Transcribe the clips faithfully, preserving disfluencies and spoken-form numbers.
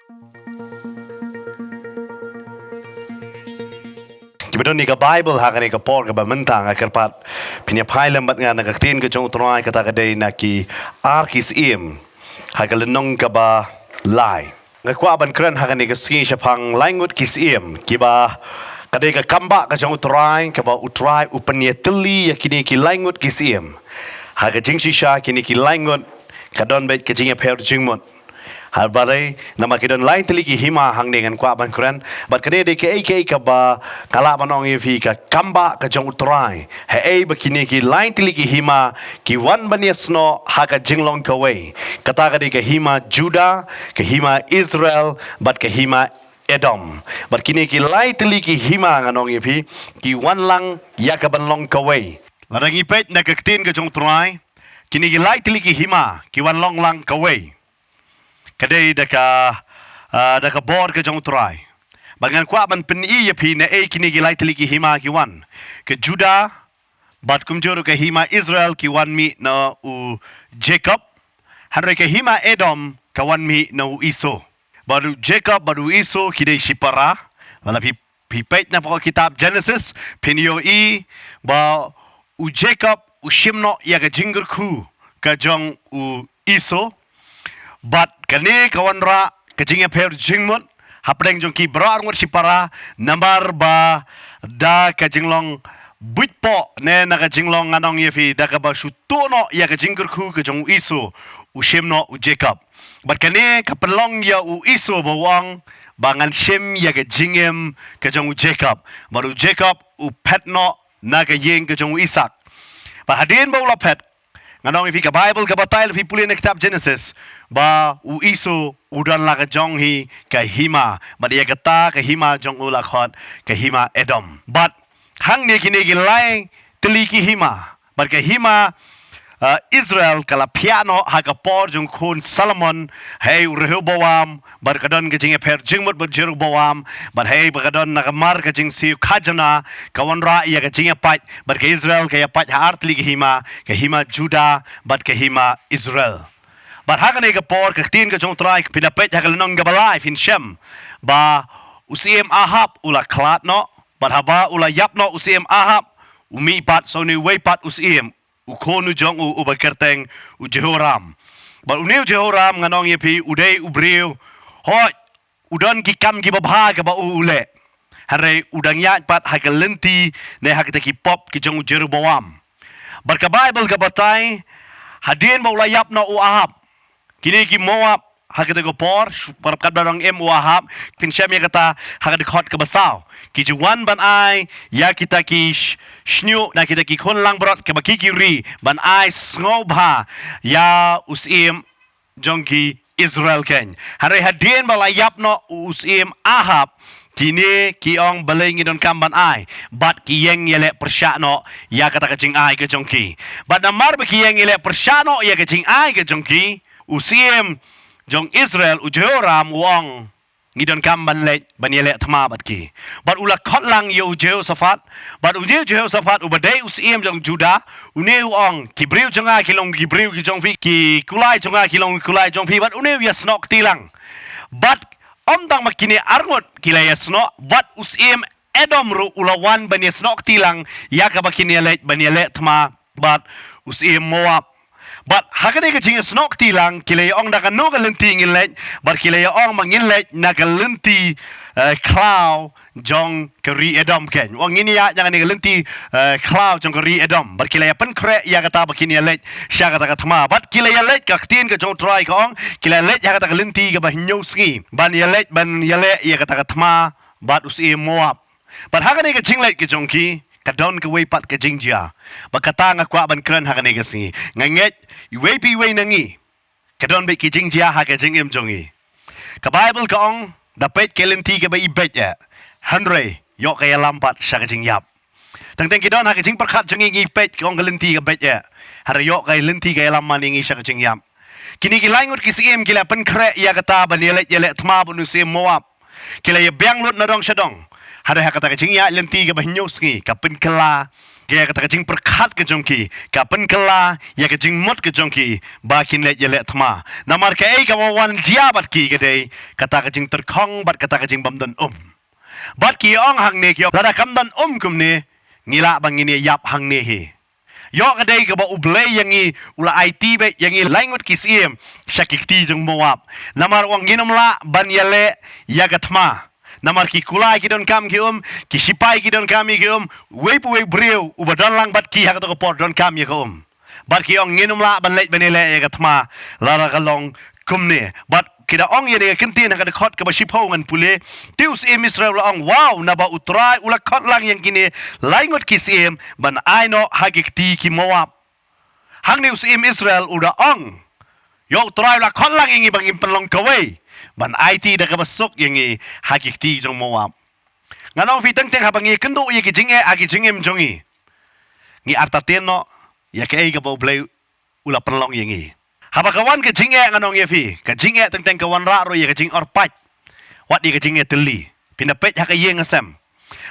Kiba don ïa ka Baibl ha kane ka por kaba mynta nga kyrpad phin ïa phai lem bad nga na ka ktien ka jong U Trai, kata ka dei na ki ar ki syiem ha ka lynnong kaba lai. Nga kwah ban kren ha kane ka sngi shaphang lai ngut ki syiem kiba ka dei ka kambah ka jong U Trai, kaba U Trai u pynïatylli ïa kine ki lai ngut ki syiem. Ha ka jingshisha kine ki lai ngut ka don beit ka jingïapher jingmut. Haba dei namar ki don lai tylli ki hima hangne, ngan kwah ban kren bad ka dei dei kaei kaei kaba nga lah ban ong ïa phi, ka kambah ka jong U Trai. Haei ba kine ki lai tylli ki hima ki wan ban ïasnoh ha ka jinglong kawei. Kata ka dei ka hima Judah, ka hima Israel bad ka hima Edom. Bad kine ki lai tylli ki hima, ngan ong ïa phi, ki wan lang ïa ka ban long kawei. Lada ngi peit na ka ktien ka jong U Trai, kine ki lai tylli ki hima ki wan long lang kawei. Ka dei da ka, ah, da ka bor ka jong U Trai. Bad ngan kwah ban pyni ïa phi naei kine ki lai tylli ki hima ki wan. Ka Judah bad kumjuh ruh ka hima Israel ki wan mih na u Jacob. Hynrei ka hima Edom ka wan mih na u Esau. Bad u Jacob bad u Esau ki dei shipara. Lada phi phi peit na pdeng kitab Genesis, phin ïohi ba u Jacob u shim noh ïa ka jingkyrkhu ka jong u Esau. Bad kane ka wanrah ka jingïapher jingmut hapdeng jong ki baroh arngut shipara, namar ba da ka jinglong buitpoh ne na ka jinglong, ngan ong ïa phi, da kaba shu tuh noh ïa ka jingkyrkhu ka jong u Esau, u shim noh u Jacob. Bad kane ka pynlong ïa u Esau ba u ong ba ngan shim ïa ka jingim ka jong u Jacob. Bad u Jacob u phet noh na ka ïing ka jong u Isaak. Bad hadien ba u la phet, ngan ong ïa phi, ka Baibl ka batai, lada phi pule na kitab Genesis, ba u Esau u don la ka jong hi ka hima, bad ïa kata ka hima jong u la khot ka hima Edom. Bad hangne kine ki lai tylli ki hima. Bad ka hima, ah, Israel ka la phiah noh ha ka por jong u khun Solomon, haei u Rehoboam, bad ka don ka jingïapher jingmut bad Jeroboam, bad haei ba ka don na ka mar ka jingsiew khajna, ka wanrah ïa ka jingïapait, bad ka Israel ka ïapait ha ar tylli ka hima, ka hima Judah bad ka hima Israel. Bad ha kane ka por ka ktien ka jong U Trai, phin da peit ha ka lynnong kaba lai, phin shem ba u syiem Ahab u la khlad noh. Bad haba u la ïap noh u syiem Ahab, u mih pat sa une uwei pat u syiem, u khun u jong u, uba kyrteng u Jehoram. Bad une u Jehoram, ngan ong ïa phi, u dei u briew, hooid, u don ki kam kiba bha kaba u u leh. Hynrei u dang ïaid pat ha ka lynti ne ha kita ki pop ki jong u Jeroboam. Bad ka Baibl ka batai, hadien ba u la ïap noh u Ahab, kine ki Moab, ha kata ka por, shu-, parab katba dang im u Ahab, phin shem ïa kata ha ka dkhot kaba saw. Ki ju wan ban ai ïa kita ki sh-, shñiuh na kita ki khun langbrot kiba ki ki ri, ban ai sngewbha ïa u syiem jong ki Israel keiñ. Hynrei hadien ba la ïap noh u syiem Ahab, kine ki ong balei ngi donkam ban ai, bad ki ïeng ïaleh pyrshah noh ïa kata ka jingai ka jong ki. Bad namar ba ki ïeng ïaleh pyrshah noh ïa ka jingai ka jong ki, u syiem jong Israel u Jehoram u ong, ngi donkam ban leit ban ïaleh thma bad ki. Bad u la khot lang ïa u Jehoshaphat, bad une u Jehoshaphat uba dei u syiem jong Judah, une u ong, ki briew jong nga ki long ki briew ki jong phi, ki kulai jong nga ki long kulai jong phi, bad une u ïasnoh kti lang. Bad ym tang ma kine arngut ki la ïasnoh, bad u syiem Edom ruh u la wan ban ïasnoh kti lang ïa kaba kin ïaleit ban ïaleh thma bad u syiem Moab. Bad ha kane ka jingïasnoh kti lang, ki la ïa ong da kano ka lynti ngin leit, bad ki la ïa ong ba ngin leit na ka lynti, eh, khlaw jong ka ri Edom keiñ. Ong ngin ïa na kane ka lynti, eh, khlaw jong ka ri Edom. Bad ki la ïa pynkhreh ïa kata ba kin ïaleit sha kata ka thma. Bad ki la ïaleit, ka ktien ka jong u Trai ka ong, ki la leit ha kata ka lynti kaba hynñiew sngi ban ïaleit ban ïaleh ïa kata ka thma bad u syiem Moab. Bad ha kane ka jingleit ka jong ki, ka don kawei pat ka jingjia. Bad kata nga kwah ban kren ha kane ka sngi. Nga ngeit, iwei pa iwei na ngi, ka don beit ki jingjia ha ka jingim jong ngi. Ka Baibl ka ong, da peit ka lynti kaba i beit eh, hynrei ïoh ka ïalam pat sha ka jingïap. Teng teng ki don ha ka jingpyrkhat jong ngi, ngi peit ka ong ka lynti ka beit eh, hynrei ïoh ka lynti ka ïalam man ïa ngi sha ka jingïap. Kine ki lai ngut ki syiem ki la pynkhreh ïa kata ban ïaleit ïaleh thma bad u syiem Moab. Ki la ïa biang lut na dong sha dong. Hynrei ha kata ka jingïaid lynti kaba hynñiew sngi, ka pynkylla ïa kata ka jingpyrkhat ka jong ki, ka pynkylla ïa ka jingmut ka jong ki ba kin leit ïaleh thma. Namar kaei kaba wan jia bad ki ka dei kata ka jingtyrkhong bad kata ka jingbymdon um. Bad ki ong hangne, ki ong, lada kam don um kumne, ngi lah ba ngin ïa ïap hangne hi. Ïoh, ka dei kaba U Blei ïa ngi u la aiti beit ïa ngi lai ngut ki syiem sha ki kti jong Moab. Namar u ong, ngin ym lah ban ïaleh ïa ka thma. Namar ki kular ki donkam ki um, ki sipai ki donkam ki um, uwei pa uwei u briew uba don lang bad ki ha kato ka por donkam ïa ka um. Bad ki ong, ngin ym lah ban leit ban ïaleh ïa ka thma lada ka long kumne. Bad ki da ong ïa kane ka ktien ha ka dkhot kaba shiphew, ngan pule. Te u syiem Israel u la ong, wow, naba U Trai u la khot lang ïa kine lai ngut ki syiem ban ai noh ha ki kti ki Moab. Hangne u syiem Israel u da ong, ïoh, U Trai u la khot lang ïa ngi ba ngin pynlong kawei ban aiti da kaba suk ïa ngi ha ki kti jong Moab. Ngan ong ïa phi, teng teng haba ngi kynduh ïa ki jingeh ha ki jingim jong ngi, ngi artatien noh ïa kaei kaba U Blei u la pynlong ïa ngi. Haba ka wan ka jingeh, ngan ong ïa phi, ka jingeh teng teng ka wanrah ruh ïa ka jingor pait, wat ïa ka jingeh tylli. Phin da peit ha ka ïing ha sem,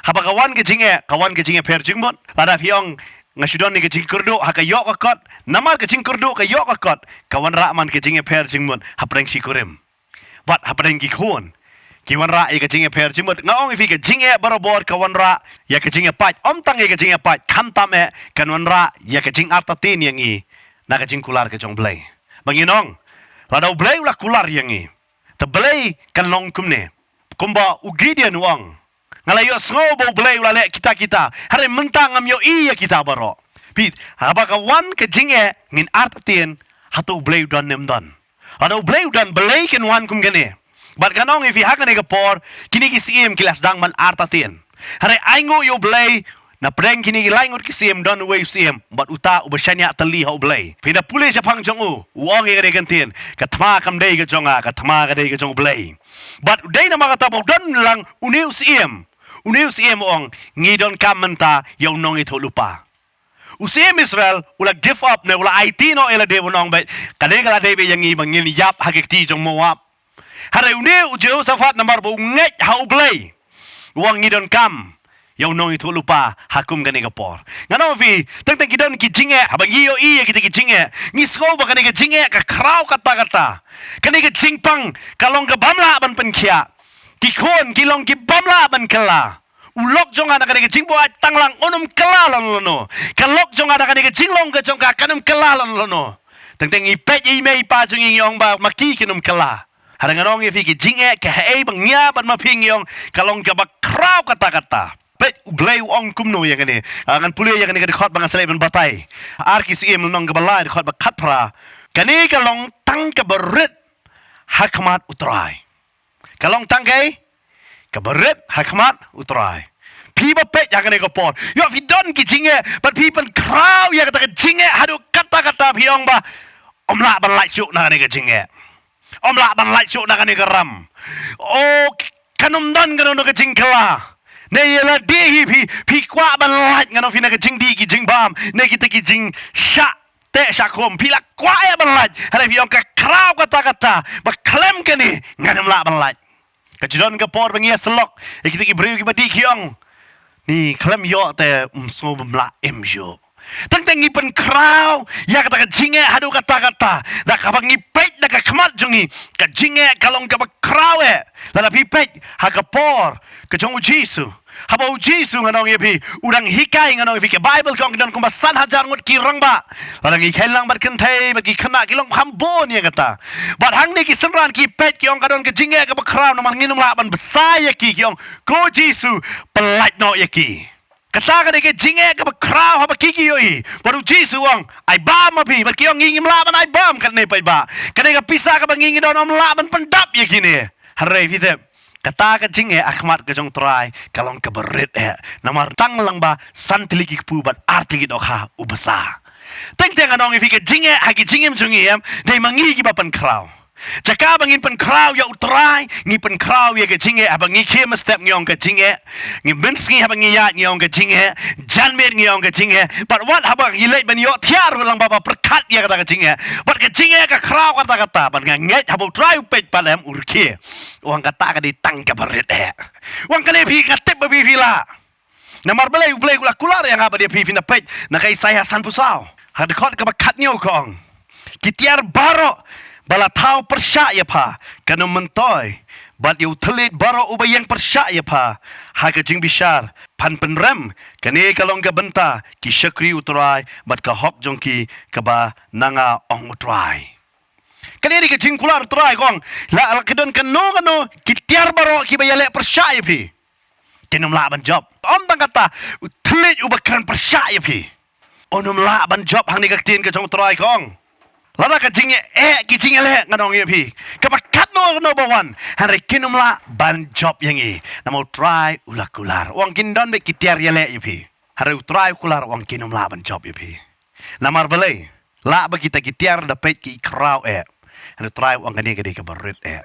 haba ka wan ka jingeh, ka wan ka jingeh pher jingmut. Lada phi ong, nga shu don ïa ka jingkyrduh, ha ka ïoh ka kot. Namar ka jingkyrduh, ka ïoh ka kot, ka wanrah man ka jingeh pher jingmut hapdeng shi kurim. Bad hapdeng ki khun, ki wanrah ïa ka jingeh pher jingmut. Nga ong ïa phi, ka jingeh barabor ka wanrah ïa ka jingeh pait. Ym tang ïa ka jingeh pait, khamtam eh kan wanrah ïa ka jingartatien ïa ngi na ka jingkular ka jong U Blei. Ba ngin ong, lada U Blei u la kular ïa ngi, te balei kan long kumne? Kumba u Gideon u ong, nga la ïohsngew ba U Blei u la leh kita kita, hynrei mynta ngam ïohi ïa kita baroh. Phi, haba ka wan ka jingeh, ngin artatien, hato U Blei u don ne ym don? Lada U Blei u don, balei kan wan kum kane? Bad ngan ong ïa phi, ha kane ka por, kine ki syiem ki la sdang ban artatien. Hynrei ainguh ïa U Blei, napdeng kine ki lai ngut ki syiem don uwei u syiem bad uta uba shaniah tylli ha U Blei. Phi da pule shaphang jong u, u ong ïa kane ka ktien, ka thma kam dei ka jong nga, ka thma ka dei ka jong U Blei. Bad u dei namar kata ba u don lang une u syiem. Une u syiem u ong, ngi donkam mynta ïa u nongïathuhlypa. U syiem Israel u la give up ne u la aiti noh ïa lade, u ong beit, kane ka la dei beit ïa ngi ba ngin ïap ha ki kti jong Moab. Hynrei une u Jehoshaphat namar ba u ngeit ha U Blei, u ong, ngi donkam ïa u nongïathuhlypa ha kum kane ka por. Ngan ong ïa phi, teng teng ki don ki jingeh, haba ngi ïohi ïa kita ki jingeh, ngi sngew ba kane ka jingeh ka khraw katta katta. Kane ka jingpang ka long ka bym lah ban pynkhiah. Ki khun ki long ki bym lah ban kylla. U lok jong nga na kane ka jingbuaid tanglang un ym kylla lano lano. Ka lok jong nga na kane ka jinglong ka jong ka kan ym kylla lano lano. Teng teng ngi peit ïa i mei i pa jong ngi, ngi ong ba ma ki kin ym kylla. Hynrei ngan ong ïa phi, ki jingeh kaei ba ngi ïa bad ma phi ngi ong ka long kaba khraw katta katta. Peit U Blei u ong kumno ïa kane. Ah, ngan pule ïa kane ka dkhot ba nga sa leit ban batai. Ar Ki Syiem lynnong kaba lai, dkhot ba khatphra. Kane ka long tang kaba rit ha khmat U Trai. Ka long tang kaei? Kaba rit ha khmat U Trai. Phi ba peit ha kane ka por, ïoh phi don ki jingeh, bad phi pynkhraw ïa kata ka jingeh haduh katta katta, phi ong ba ym lah ban lait shuh na kane ka jingeh. Ym lah ban lait shuh na kane ka ram. O, kan ym don kano kano ka jingkylla. Ne ïa lade hi phi, phi kwah ban lait, ngan ong ïa phi, na ka jingdih ki jingbam, ne kita ki jingshah teh shah khum, phi la kwah ïa ban lait. Hynrei phi ong ka khraw katta katta ba khlem kane ngan ym lah ban lait. Ka ju don ka por ba ngi ïa syllok ïa kita ki briew kiba dih, ki ong, ni khlem ïoh te ym sngew bym lah im shuh. Teng teng ngi pynkhraw ïa kata ka jingeh haduh katta katta. Da kaba ngi peit da ka khmat jong ngi, ka jingeh ka long kaba khraw eh. Lada phi peit ha ka por ka jong U Jisu, haba U Jisu, ngan ong ïa phi, u dang hikai, ngan ong ïa phi, ka Baibl ka ong ki don kumba san hajar ngut ki rangbah. Lada ngi kheiñ lang bad kynthei bad ki khynnah, ki long kham bun ïa kata. Bad hangne ki synran ki peit, ki ong ka don ka jingeh kaba khraw namar ngin ym lah ban bsa ïa ki, ki ong, ko Jisu, pynlait noh ïa ki. Kata ka dei ka jingeh kaba khraw haba ki ki ïohi. Bad U Jisu u ong, ai bam ma phi. Bad ki ong, ngi ngim lah ban ai bam katne paidbah. Ka dei ka pisa kaba ngi ngi don, ym lah ban pyndap ïa kine. Hynrei phi tip, kata ka jingeh ha khmat ka jong U Trai ka long kaba rit eh. Namar tang lang ba san tylli ki kpu bad ar tylli ki dohkha u bsa. Teng teng ngan ong ïa phi, ka jingeh ha ki jingim jong ngi em, dei ma ngi kiba pynkhraw. Jaka ba ngin pynkhraw ïa U Trai, ngi pynkhraw ïa ka jingeh, haba ngi khie mynstep ngi ong ka jingeh, ngi mynsngi haba ngi ïaid ngi ong ka jingeh, janmiet ngi ong ka jingeh, bad wat haba ngi leit ban ïoh thiah ruh lang ba, ba pyrkhat ïa kata ka jingeh, bad ka jingeh ka khraw katta katta, bad nga ngeit haba U Trai u peit pat em u rkhie. U ong kata ka dei tang kaba rit eh. U ong kane phi, nga tip ba phi phi lah. Namar balei, U Blei u la kular ïa nga bad ïa phi, phin da peit na ka Isaïah sanphew saw, ha dkhot kaba khathynñiew ka ong: Ki tiar baroh ba la thaw pyrshah ïa pha kan ym myntoi, bad ïa u thylliej baroh uba ïeng pyrshah ïa pha ha ka jingbishar phan pynrem. Kane ka long ka bynta ki shakri U Trai bad ka hok jong ki kaba na nga, ong U Trai. Kane dei ka jingkular U Trai, ka ong, la, la ka don kano kano ki tiar baroh kiba ïaleh pyrshah ïa phi, kin ym lah ban jop. Ym tang kata, u thylliej uba kren pyrshah ïa phi, un ym lah ban jop. Hangne ka ktien ka jong U Trai ka ong, lada ka jingeh, ki jingeh leh, ngan ong ïa phi, kaba katno kano ba wan, hynrei kin ym lah ban jop ïa ngi. Namar U Trai u la kular, u ong kin don beit ki tiar ïaleh ïa phi, hynrei U Trai u kular, u ong kin ym lah ban jop ïa phi. Namar balei? Lah ba kita ki tiar da peit ki khraw eh, hynrei U Trai u ong kane ka dei kaba rit eh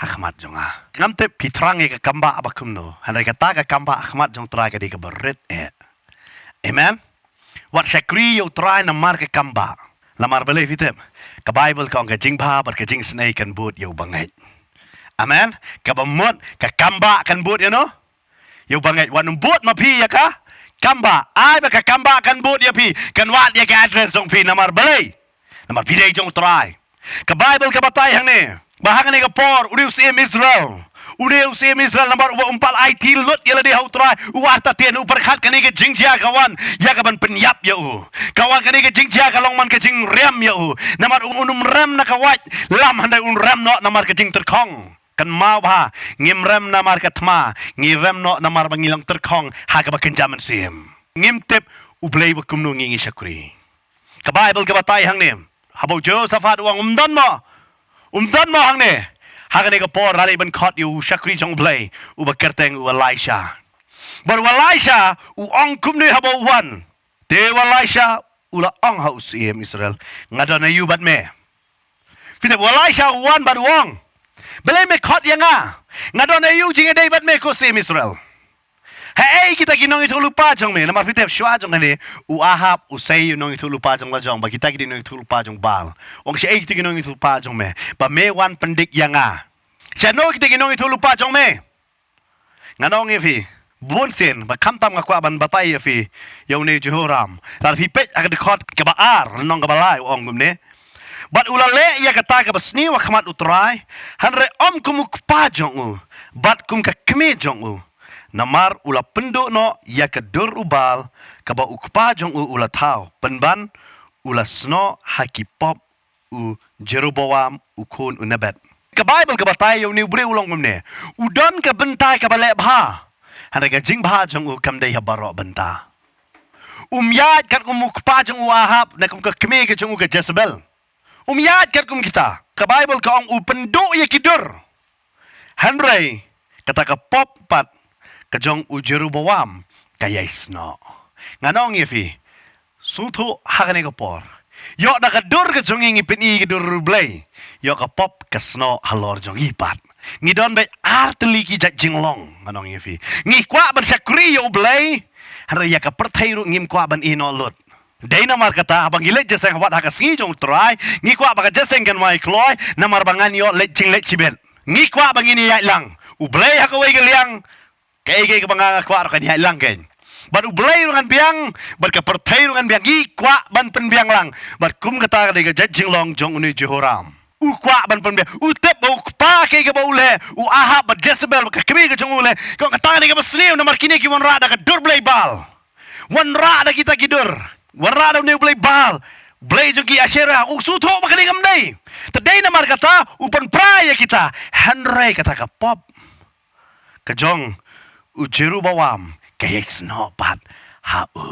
ha khmat jong nga. Ngam tip phi thrang ïa ka kambah ba kumno, hynrei kata ka kambah ha khmat jong U Trai ka dei kaba rit eh. Amen. Wat shakri ïa U Trai namar ka kambah. Namar balei phi tip? Ka Baibl ka ong ka jingbha bad ka jingisynei kan bud ïa u bangeit. Amen. Kaba mut ka kambah kan bud ïa no? Ïa u bangeit. Wat nym bud ma phi ïa ka kambah. Ai ba ka kambah kan bud ïa phi, kan wad ïa ka address jong phi. Namar balei? Namar phi dei jong U Trai. Ka Baibl ka batai hangne ba hangne ka por une u syiem Israel, une u syiem Israel namar uba um pat aiti lut ïa lade ha U Trai, u artatien, u pyrkhat kane ka jingjia ka wan ïa ka ban pynïap ïa u. Ka wan kane ka jingjia ka long man ka jingriam ïa u. Namar un ym rem na ka wait lam, hynrei un rem noh namar ka jingtyrkhong. Kynmaw bha, ngim rem namar ka thma, ngi rem noh namar ba ngi long tyrkhong ha kaba kynja mynsiem. Ngim tip U Blei ba kumno ngi, ngi shakri. Ka Baibl ka batai hangne, haba u Jehoshaphat u ong, um don mo, um don mo hangne. Ha kane ka por la leit ban khot ïa u shakri jong U Blei uba kyrteng u Elisha. Bad u Elisha u ong kumne haba u wan. Te u Elisha u la ong ha u syiem Israel, nga don aïu bad me? Phi tip, u Elisha u wan bad u ong, balei me khot ïa nga? Nga don aïu jingïadei bad me, ko syiem Israel? Haei kita ki nongïathuhlypa jong me? Namar phi tip, shuwa jong kane u Ahab u sei ïa u nongïathuhlypa jong la jong ba kita ki dei nongïathuhlypa jong Baal. U ong, shaei kita ki nongïathuhlypa jong me ba me wan pyndik ïa nga? Shano kita ki nongïathuhlypa jong me? Ngan ong ïa phi, bun sien, bad khamtam nga kwah ban batai ïa phi ïa une u Jehoram. Lada phi peit ha ka dkhot kaba ar, lynnong kaba lai, u ong kumne: Bad u la leh ïa kata kaba sniew ha khmat U Trai, hynrei ym kum u kpa jong u bad kum ka kmie jong u. Namar u la pynduh noh ïa ka dur u Baal kaba u kpa jong u u la thaw, pynban u la snoh ha ki pop u Jeroboam u khun u Nebat. Ka Baibl ka batai ïa une u briew u long kumne: U don ka bynta kaba leh bha, hynrei ka jingbha jong u kam dei ha baroh bynta. Um ïaid katkum u kpa jong u Ahab, ne kum ka kmie ka jong u ka Jezebel. Um ïaid katkum kita. Ka Baibl ka ong u pynduh ïa ki dur. Hynrei kata ka pop pat ka jong u Jeroboam ka ïai snoh. Ngan ong ïa phi, sngewthuh ha kane ka por. Ïoh da ka dur ka jong ngi ngi pyni ka dur U Blei, ïoh ka pop ka snoh halor jong ngi pat. Ngi don beit ar tylli ki jait jinglong, ngan ong ïa phi. Ngi kwah ban shakri ïa U Blei, hynrei ïa ka pyrthei ruh ngim kwah ban ïehnoh lut. Dei namar kata haba ngi leit jingïaseng wat ha ka sngi jong U Trai, ngi kwah ba ka jingïaseng kan wan kloi, namar ba ngan ïoh leit jingleit shibit. Ngi kwah ba ngin ïaid lang. U Blei ha kawei ka liang, kaei kaei kaba nga kwah ruh kan ïaid lang kein. Bad U Blei ruh ngan biang, bad ka pyrthei ruh ngan biang, ngi kwah ban pynbiang lang. Bad kum kata ka dei ka jait jinglong jong une u Jehoram. U kwah ban pynbiang, u tip ba u kpa kaei kaba u leh, u Ahab bad Jezebel bad ka kmie ka jong u leh. Ka ong kata ka dei kaba sniew namar kine ki wanrah da ka dur blei Baal. Wanrah da kita ki dur. Wanrah da une u blei Baal, blei jong ki Asherah. U sngewthuh ba kane kam dei. Te dei namar kata u pynpra ïa kita. Hynrei kata ka pop ka jong u Jeroboam ka ïai snoh pat ha u.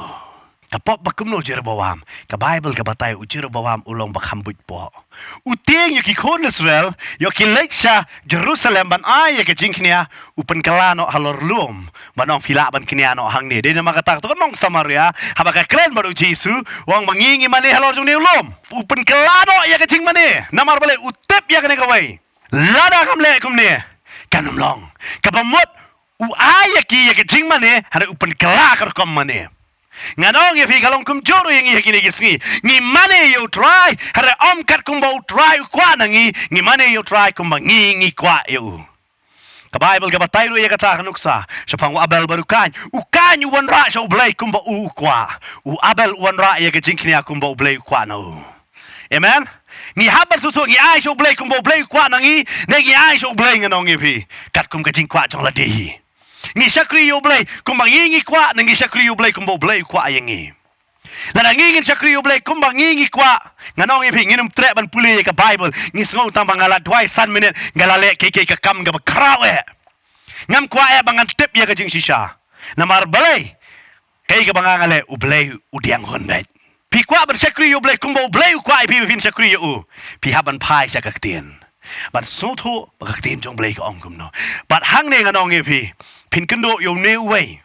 Ka pop ba kumno Jeroboam? Ka Baibl ka batai u Jeroboam u long ba kham buit poh. U tieng ïa ki khun Israel, ïoh ki leit sha Jerusalem ban ai ïa ka jingkñia, u pynkylla noh halor lum. Ban ong phi lah ban kñia noh hangne. Dei namar kata ka nong Samaria, haba ka kren bad u Jisu, u ong ba ngi ngi mane halor jong une u lum. U pynkylla noh ïa ka jingmane. Namar balei? U tip ïa kane kawei. Lada kam leh kumne, kan ym long. Kaba mut u ai ïa ki ïa ka jingmane, hynrei u pynkylla ka rukom mane. Ngan ong ïa phi ka long kumjuh ruh ïa ngi ha kine ki sngi. Ngi mane ïa u Trai, hynrei ym katkum ba u Trai u kwah na ngi, ngi mane ïa u Trai kumba ngi ngi kwah ïa u. Ka Baibl ka batai ruh ïa kata ka nuksa shaphang u Abel bad u Kain. U Kain u wanrah sha u Blei kumba u u kwah. U Abel u wanrah ïa ka jingkñia kumba u Blei u kwah na u. Amen. Ngi hap ban sngewthuh, ngi ai sha u Blei kumba u Blei u kwah na ngi, ne ngi ai sha u Blei, ngan ong ïa phi, katkum ka jingkwah jong lade hi. Ngi shakri ïa u Blei kumba ngi ngi kwah, ne ngi shakri ïa u Blei kumba u Blei u kwah ïa ngi. Lada ngi ngin shakri ïa u Blei kumba ngi ngi kwah, ngan ong ïa phi, ngin ym treh ban pule ïa ka Baibl. Ngi sngew tang ba nga la duwai san minit, nga la leh kiei kiei ka kam kaba khraw eh. Ngam kwah eh ba ngan tip ïa ka jingshisha. Namar balei? Kaei kaba nga nga leh, u Blei u diang hun beit. Phi kwah ban shakri ïa u Blei kumba u Blei u kwah ïa phi ba phin shakri ïa u, phi hap ban phai sha ka ktien, ban sngewthuh ba ka ktien jong u Blei ka ong kumno. Bad hangne ngan ong ïa phi, phin kynduh ïa une uwei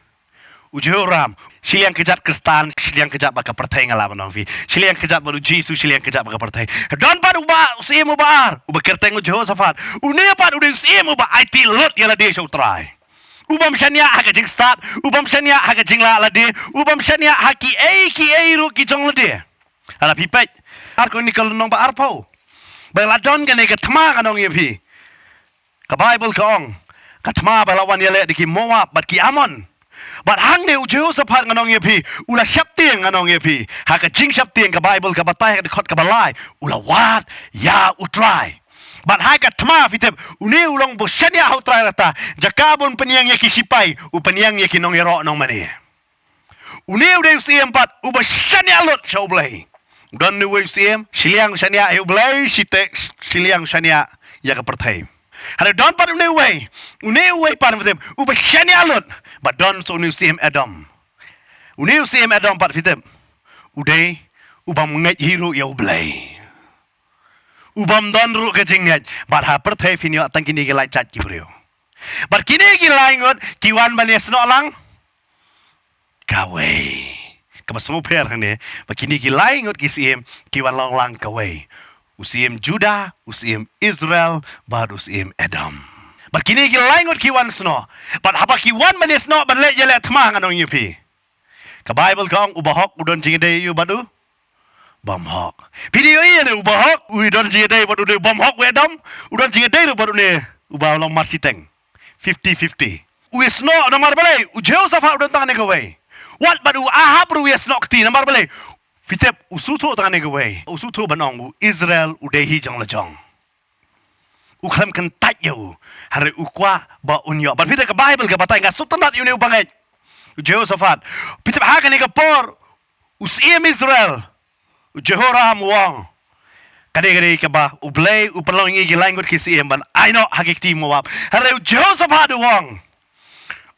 u Jehoram. Shiliang kjat Khristan, shiliang kjat bad ka pyrthei, nga lah ban ong phi. Shiliang kjat bad u Jisu, shiliang kjat bad ka pyrthei. Don pat uba, u syiem uba ar, uba kyrteng u Jehoshaphat. Une pat u dei u syiem uba aiti lut ïa lade sha u Trai. U bym shaniah ha ka jingstad, u bym shaniah ha ka jinglah lade, u bym shaniah ha kiei kiei ruh ki jong lade. Lada phi peit Ar Chronicle lynnong ba arphew, ba la don kane ka thma, ngan ong ïa phi. Ka Baibl ka ong, ka thma ba la wan ïaleh da ki Moab bad ki Ammon. Bad hangne u Jehoshaphat, ngan ong ïa phi, u la sheptieng, ngan ong ïa phi. Ha ka jingsheptieng, ka Baibl ka batai ha ka dkhot kaba lai, u la wad ïa u Trai. Bad ha ka thma, phi tip, une u long ba u shaniah ha u Trai, kata jaka ba un pynïeng ïa ki sipai, u pynïeng ïa ki nongïaroh nongmane. Une u dei u syiem pat uba shaniah lut sha u Blei. Don uwei u syiem, shiliang u shaniah ïa u Blei, shite, shiliang u shaniah ïa ka pyrthei. Hynrei don pat une uwei, une uwei pat, phi tip, uba shaniah lut. Bad don sa une u syiem Edom. Une u syiem Edom pat, phi tip, u dei u bym ngeit hi ruh ïa u Blei. U bym don ruh ka jingngeit. Bad ha pyrthei phin ïoh tang kine ki lai jait ki briew. Bad kine ki lai ngut ki wan ban ïasnoh lang kawei. Kaba sngewpher hangne, ba kine ki lai ngut ki syiem ki wan long lang kawei. U syiem Judah, u syiem Israel, bad u syiem Edom. Bad kine ki lai ngut ki wan snoh. Bad haba ki wan ban ïasnoh, ban leh ïaleh thma, ngan ong ïa phi, ka Baibl ka ong, u bahok u don jingïadei ïa u bad u bymhok. Phi dei ïohi ïa une u bahok, u don jingïadei bad une u bymhok, u Edom, u don jingïadei ruh bad une uba long marshiteng. Fifty fifty. U ïasnoh namar balei? U Jehoshaphat u don tang kane kawei. Wat bad u Ahab ruh u ïasnoh kti namar balei? Phi tip, u sngewthuh tang kane kawei. U sngewthuh ban ong u Israel u dei hi jong la jong. U khlem kyntait ïa u. Hynrei u kwah ba un ïoh. Bad phi tip ka Baibl ka batai, nga sngewtynnat ïa une u bangeit, u Jehoshaphat. Phi tip ha kane ka por, u syiem Israel, u Jehoram u ong, ka dei, ka dei kaba u Blei u pynlong ïa ngi ki lai ngut ki syiem ban ai noh ha ki kti Moab. Hynrei u Jehoshaphat u ong,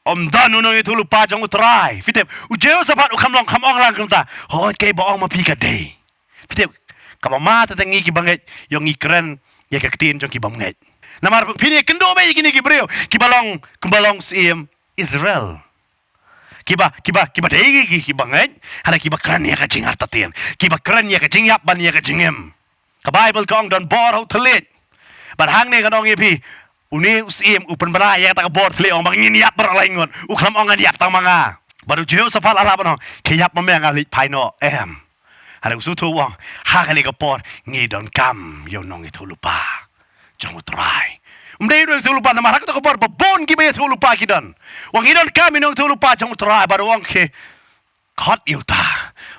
ym don u nongïathuhlypa jong u Trai. Phi tip, u Jehoshaphat u kham long, kham ong lang kumta. Hooid, kaei ba ong ma phi ka dei. Phi tip, kaba ma te ngi ki bangeit, ïoh ngi kren ïa ka ktien jong ki bym ngeit. Namar phin ïakynduh beit ïa kine ki briew kiba long, kiba long syiem Israel. Kiba, kiba, kiba dei ki, ki, kiba ngeit, hynrei kiba kren ïa ka jingartatien, kiba kren ïa ka jingïap ban ïa ka jingim. Ka Baibl ka ong don bor ha u thylliej. Bad hangne ngan ong ïa phi, une u syiem u pynbna ïa kata ka bor thylliej, ong ba ngin ïap baroh lai ngut. U khlem ong ngan ïap tang ma nga. Bad u Jehoshaphat u lah ban ong, khie ïap ma me, nga leit phai noh, em. Hynrei u sngewthuh u ong, ha kane ka por ngi donkam ïa u nongïathuhlypa jong u Trai. Ym dei u nongïathuhlypa namar ha kata ka por ba bun kiba ïathuhlypa ki don. U ong ngi donkam ïa u nongïathuhlypa jong u Trai, bad u ong khie khot ïa uta.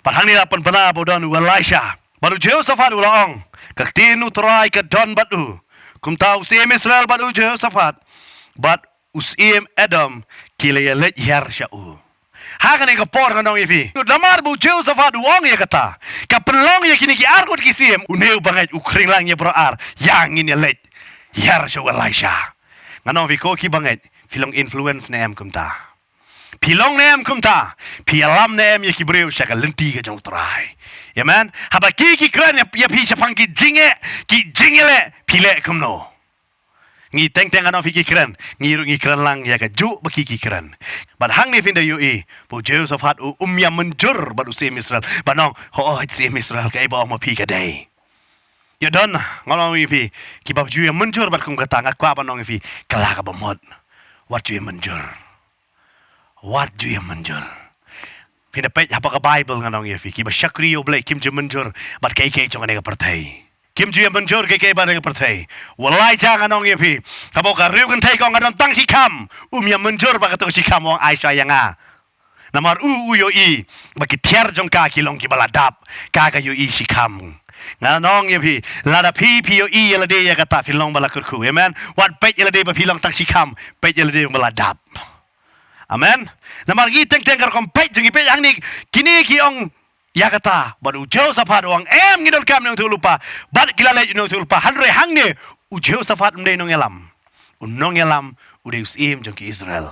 Bad hangne la pynbna ba u don u Elisha. Bad u Jehoshaphat u la ong, ka ktien u Trai ka don bad u. Kumta u syiem Israel bad u Jehoshaphat bad u syiem Edom ki la ïaleit hiar sha u. Ha kane ka por ngan ong ïa phi, namar ba u Jehoshaphat u ong ïa kata, ka pynlong ïa kine ki ar ngut ki syiem, une u bangeit u khring lang ïa baroh ar, ïa ngin ïaleit hiar sha u Elisha. Ngan ong ïa phi, ko ki bangeit, phi long influence ne em kumta? Phi long ne em kumta? Phi ïalam ne em ïa ki briew sha ka lynti ka jong U Trai? Amen. Haba ki ki kren ïa phi shaphang ki jingeh, ki jingeh leh, phi leh kumno? Ngi teng teng, ngan ong ïa phi, ki kren, ngi ruh ngi kren lang ïa kajuh ba ki ki kren. Bad hangne phin da ïohi ba u Jehoshaphat u um ïa mynjur bad u Syiem Israel. Ba nong, ho, Syiem Israel, kaei ba ong ma phi ka dei. Ïa don, ngan ong ïa phi, kiba ju ïa mynjur bad kum kata, nga kwah ban ong ïa phi, ka la kaba mut. Wat ju ïa mynjur. Wat ju ïa mynjur. Phin da peit hapoh ka Baibl, ngan ong ïa phi, kiba shakri ïa U Blei kim ju mynjur bad kaei kaei jong kane ka pyrthei. Kim ju ïa mynjur kaei kaei bad kane ka pyrthei. U Elijah, ngan ong ïa phi, hapoh ka riewkynthei ka ong, nga don tang shi kham. Um ïa mynjur bad kato ka shi kham, u ong, ai sha ïa nga. Namar u, u ïohi ba ki thiar jong ka ki long kiba la dap. Ka ka ïohi shi kham. Ngan ong ïa phi, lada phi, phi ïohi ïa lade ïa kata, phin long ba la kyrkhu. Amen. Wat peit ïa lade ba phi long tang shi kham, peit ïa lade ba la dap. Amen. Namar ngi teng teng ka rukom peit jong ngi, peit hangne, kine ki ong ïa kata, bad u Jehoshaphat u ong, em, ngi donkam u nongïathuhlypa. Bad ki la leit u nongïathuhlypa. Hynrei hangne u Jehoshaphat um dei nongïalam. U nongïalam u dei u syiem jong ki Israel.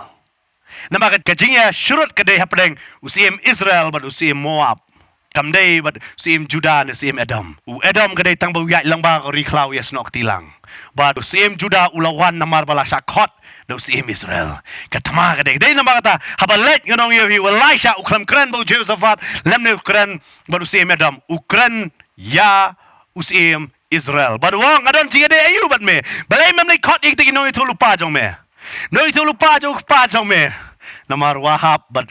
Namar ka, ka jingïasyrut ka dei hapdeng u syiem Israel bad u syiem Moab. Kam dei bad u syiem Judah ne u syiem Edom. U Edom ka dei tang ba u ïaid lang bad ka ri khlaw, ïasnoh kti lang. Bad u syiem Judah u la wan namar ba la shah khot da u syiem Israel. Ka thma ka dei, ka dei namar kata, haba leit, ngan ong ïa phi, u Elisha u khlem kren bad u Jehoshaphat lymne u kren bad u syiem Edom. U kren ïa u syiem Israel. Bad u ong, nga don jingïadei aïu bad me? Balei mem leit khot ïa kita ki nongïathuhlypa jong me? Nongïathuhlypa jong u kpa jong me. Namar u Ahab bad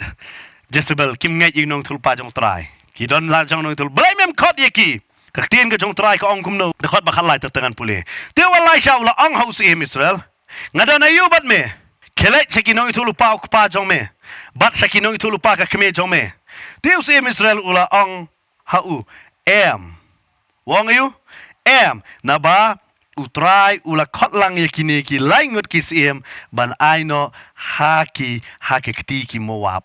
Jezebel kim ngeit ïa u nongïathuhlypa jong U Trai. Ki don la jong nongïathuhlypa. Balei mem khot ïa ki? Ka ktien ka jong U Trai ka ong kumno? Dkhot ba khatlai, tyrteng ngan pule. Te u Elisha u la ong ha u syiem Israel, nga don aïu bad me? Khie leit sha ki nongïathuhlypa u kpa jong me bad sha ki nongïathuhlypa ka kmie jong me. Te u syiem Israel u la ong ha u, em. U ong aïu? Em, naba U Trai u la khot lang ïa kine ki lai ngut ki syiem ban ai noh ha ki, ha ka kti ki Moab.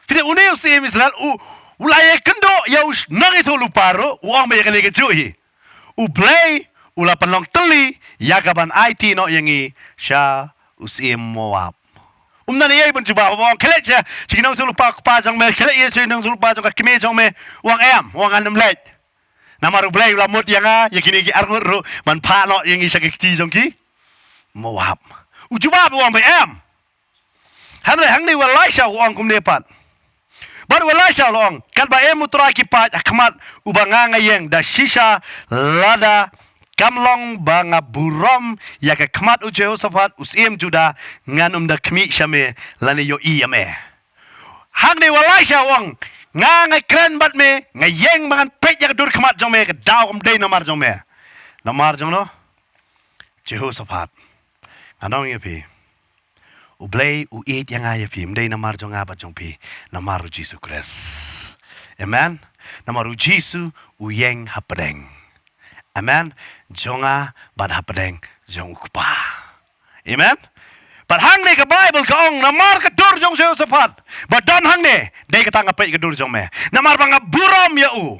Phi tip, une u syiem Israel u, u la ïakynduh ïa u nongïathuhlypa ruh, u ong ba ïa kane kajuh hi. U Blei u la pynlong tylli ïa ka ban aiti noh ïa ngi sha u syiem Moab. Um nang ïai ban jubab, u ong, khie leit sha, sha ki nongïathuhlypa u kpa jong me, khie leit sha ki nongïathuhlypa jong ka kmie jong me. U ong, em, u ong, ngan ym leit. Namar U Blei u la mut ïa nga, ïa kine ki arngut ruh, ban phah noh ïa ngi sha ki kti jong ki Moab. U jubab u ong ba em. Hynrei hangne u Elisha u ong kumne pat. Bad u Elisha u la ong, katba im U Trai ki paid ha khmat uba nga nga ïeng da shisha, lada kam long ba nga burom ïa ka khmat u Jehoshaphat u syiem Judah, ngan ym da khmih sha me lane ïohi ïa me. Hangne u Elisha u ong, nga nga kren bad me, nga ïeng ba ngan peit ïa ka dur khmat jong me, ka daw kam dei namar jong me. Namar jong no? Jehoshaphat. Ngan ong ïa phi, U Blei u ïeit ïa nga ïa phi, ym dei namar jong nga bad jong phi, namar U Jisu Khrist. Amen. Namar U Jisu u ïeng hapdeng, amen, jong nga bad hapdeng jong U Kpa. Amen. Bad hangne ka Baibl ka ong, namar ka dur jong u Jehoshaphat ba don hangne, dei kata nga peit ka dur jong me, namar ba nga burom ïa u.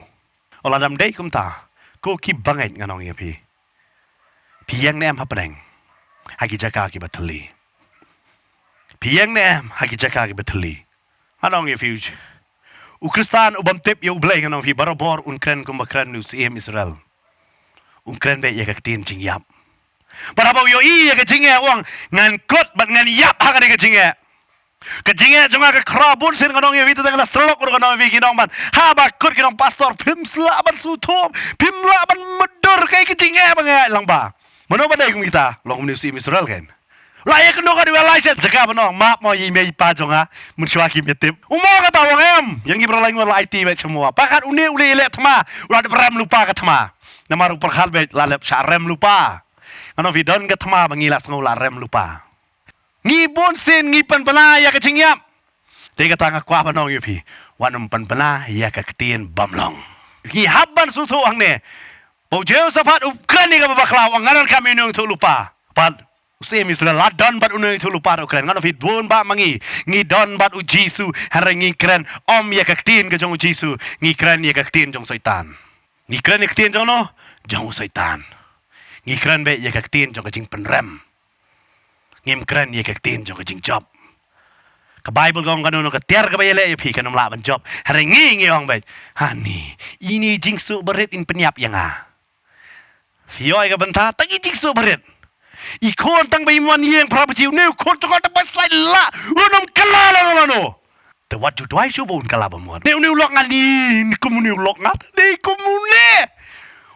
O, lada ym dei kumta, ko ki bangeit, ngan ong ïa phi, phi ïeng ne em hapdeng ha ki jaka kiba thylli? Phi ïeng ne em ha ki jaka kiba thylli? Ngan ong ïa phi, u Khristan u bym tip ïa U Blei, ngan ong ïa phi, barabor un kren kumba kren u syiem Israel. Un kren beit ïa ka ktien jingïap. Bad haba u ïohi ïa ka jingeh, u ong, ngan kut bad ngan ïap ha kane ka jingeh. Ka jingeh jong nga ka khraw bun sien, ngan ong ïa phi, te tang la sylluk ruh, ngan ong ïa phi, ki nong ban, haba kut ki nong, pastor, phim lah ban sngewthuh, phim lah ban mutdur, kaei ka jingeh ba nga ïaid lang ba. Mano ba dei kum kita? Long kumne u syiem Israel kan. La ïakynduh kat u Elisha, jaka ban ong, map mo ïa i mei i pa jong nga, mynshuwa kim ïatip. U mo kata, u ong em, ïa ngi baroh lai ngut la aiti beit sha Moab. Pakat une u leh, u leh thma, u la dep rem lypa ka thma. Namar u pyrkhat beit la leh shah rem lypa. Ngan ong ïa phi, don ka thma ba ngi la sngew la rem lypa. Ngi bun sien ngi pynbna ïa ka jingïap. Te kata nga kwah ban ong ïa phi, wat nym pynbna ïa ka ktien bym long. Ngi hap ban sngewthuh hangne ba u Jehoshaphat u kren ïa kaba bakla, u ong, nga donkam ïa u nongïathuh lypa. Bad u syiem Israel la don bad u nongïathuh lypa ruh u kren. Ngan ong ïa phi, bun bah ma ngi, ngi don bad u Jisu, hynrei ngi kren ym ïa ka ktien ka jong u Jisu, ngi kren ïa ka ktien jong u Soitan. Ngi kren ïa ka ktien jong no? Jong u Soitan. Ngi kren beit ïa ka ktien jong ka jingpynrem. Ngim kren ïa ka ktien jong ka jingjop. Ka Baibl ka ong kano kano ka tiar kaba ïaleh ïa phi kan ym lah ban jop. Hynrei ngi ngi ong beit, hani, ine i jingsuk barit in pynïap ïa nga. Phi ïoh ïa ka bynta tang i jingsuk barit. I khun tang ba im wan ïeng phra baje, une u khun jong nga tang ba sait lah, un ym kylla lano lano. Te wat ju duwai shuh ba un kylla ba mut. Ne une u lok nga, ni kum une u lok nga, ne kum une.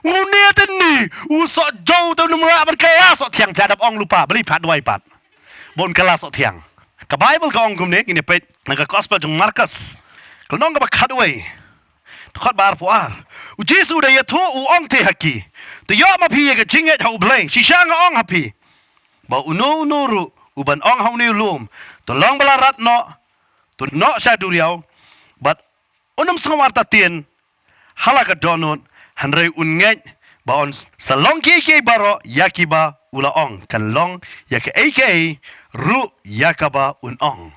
Une te ni u soh jew te un ym lah ban kylla soh thiang. Te dap ong lypa, balei phi duwai pat ba un kylla soh thiang? Ka Baibl ka ong kumne, ngin ïa peit na ka Gospel jong u Markos, ka lynnong kaba khatwei, dkhot ba arphew ar. U Jisu u da ïathuh, u ong te ha ki, to ïoh ma phi ïa ka jingngeit ha U Blei. Shisha nga ong ha phi, ba uno uno ruh uban ong ha une u lum, to long ba la rat noh, to noh sha duriaw, bad un ym sngew artatien ha la ka dohnud, hynrei un ngeit ba un sa long kiei kiei baroh ïa kiba u la ong, kan long ïa kaei kaei ruh ïa kaba un ong.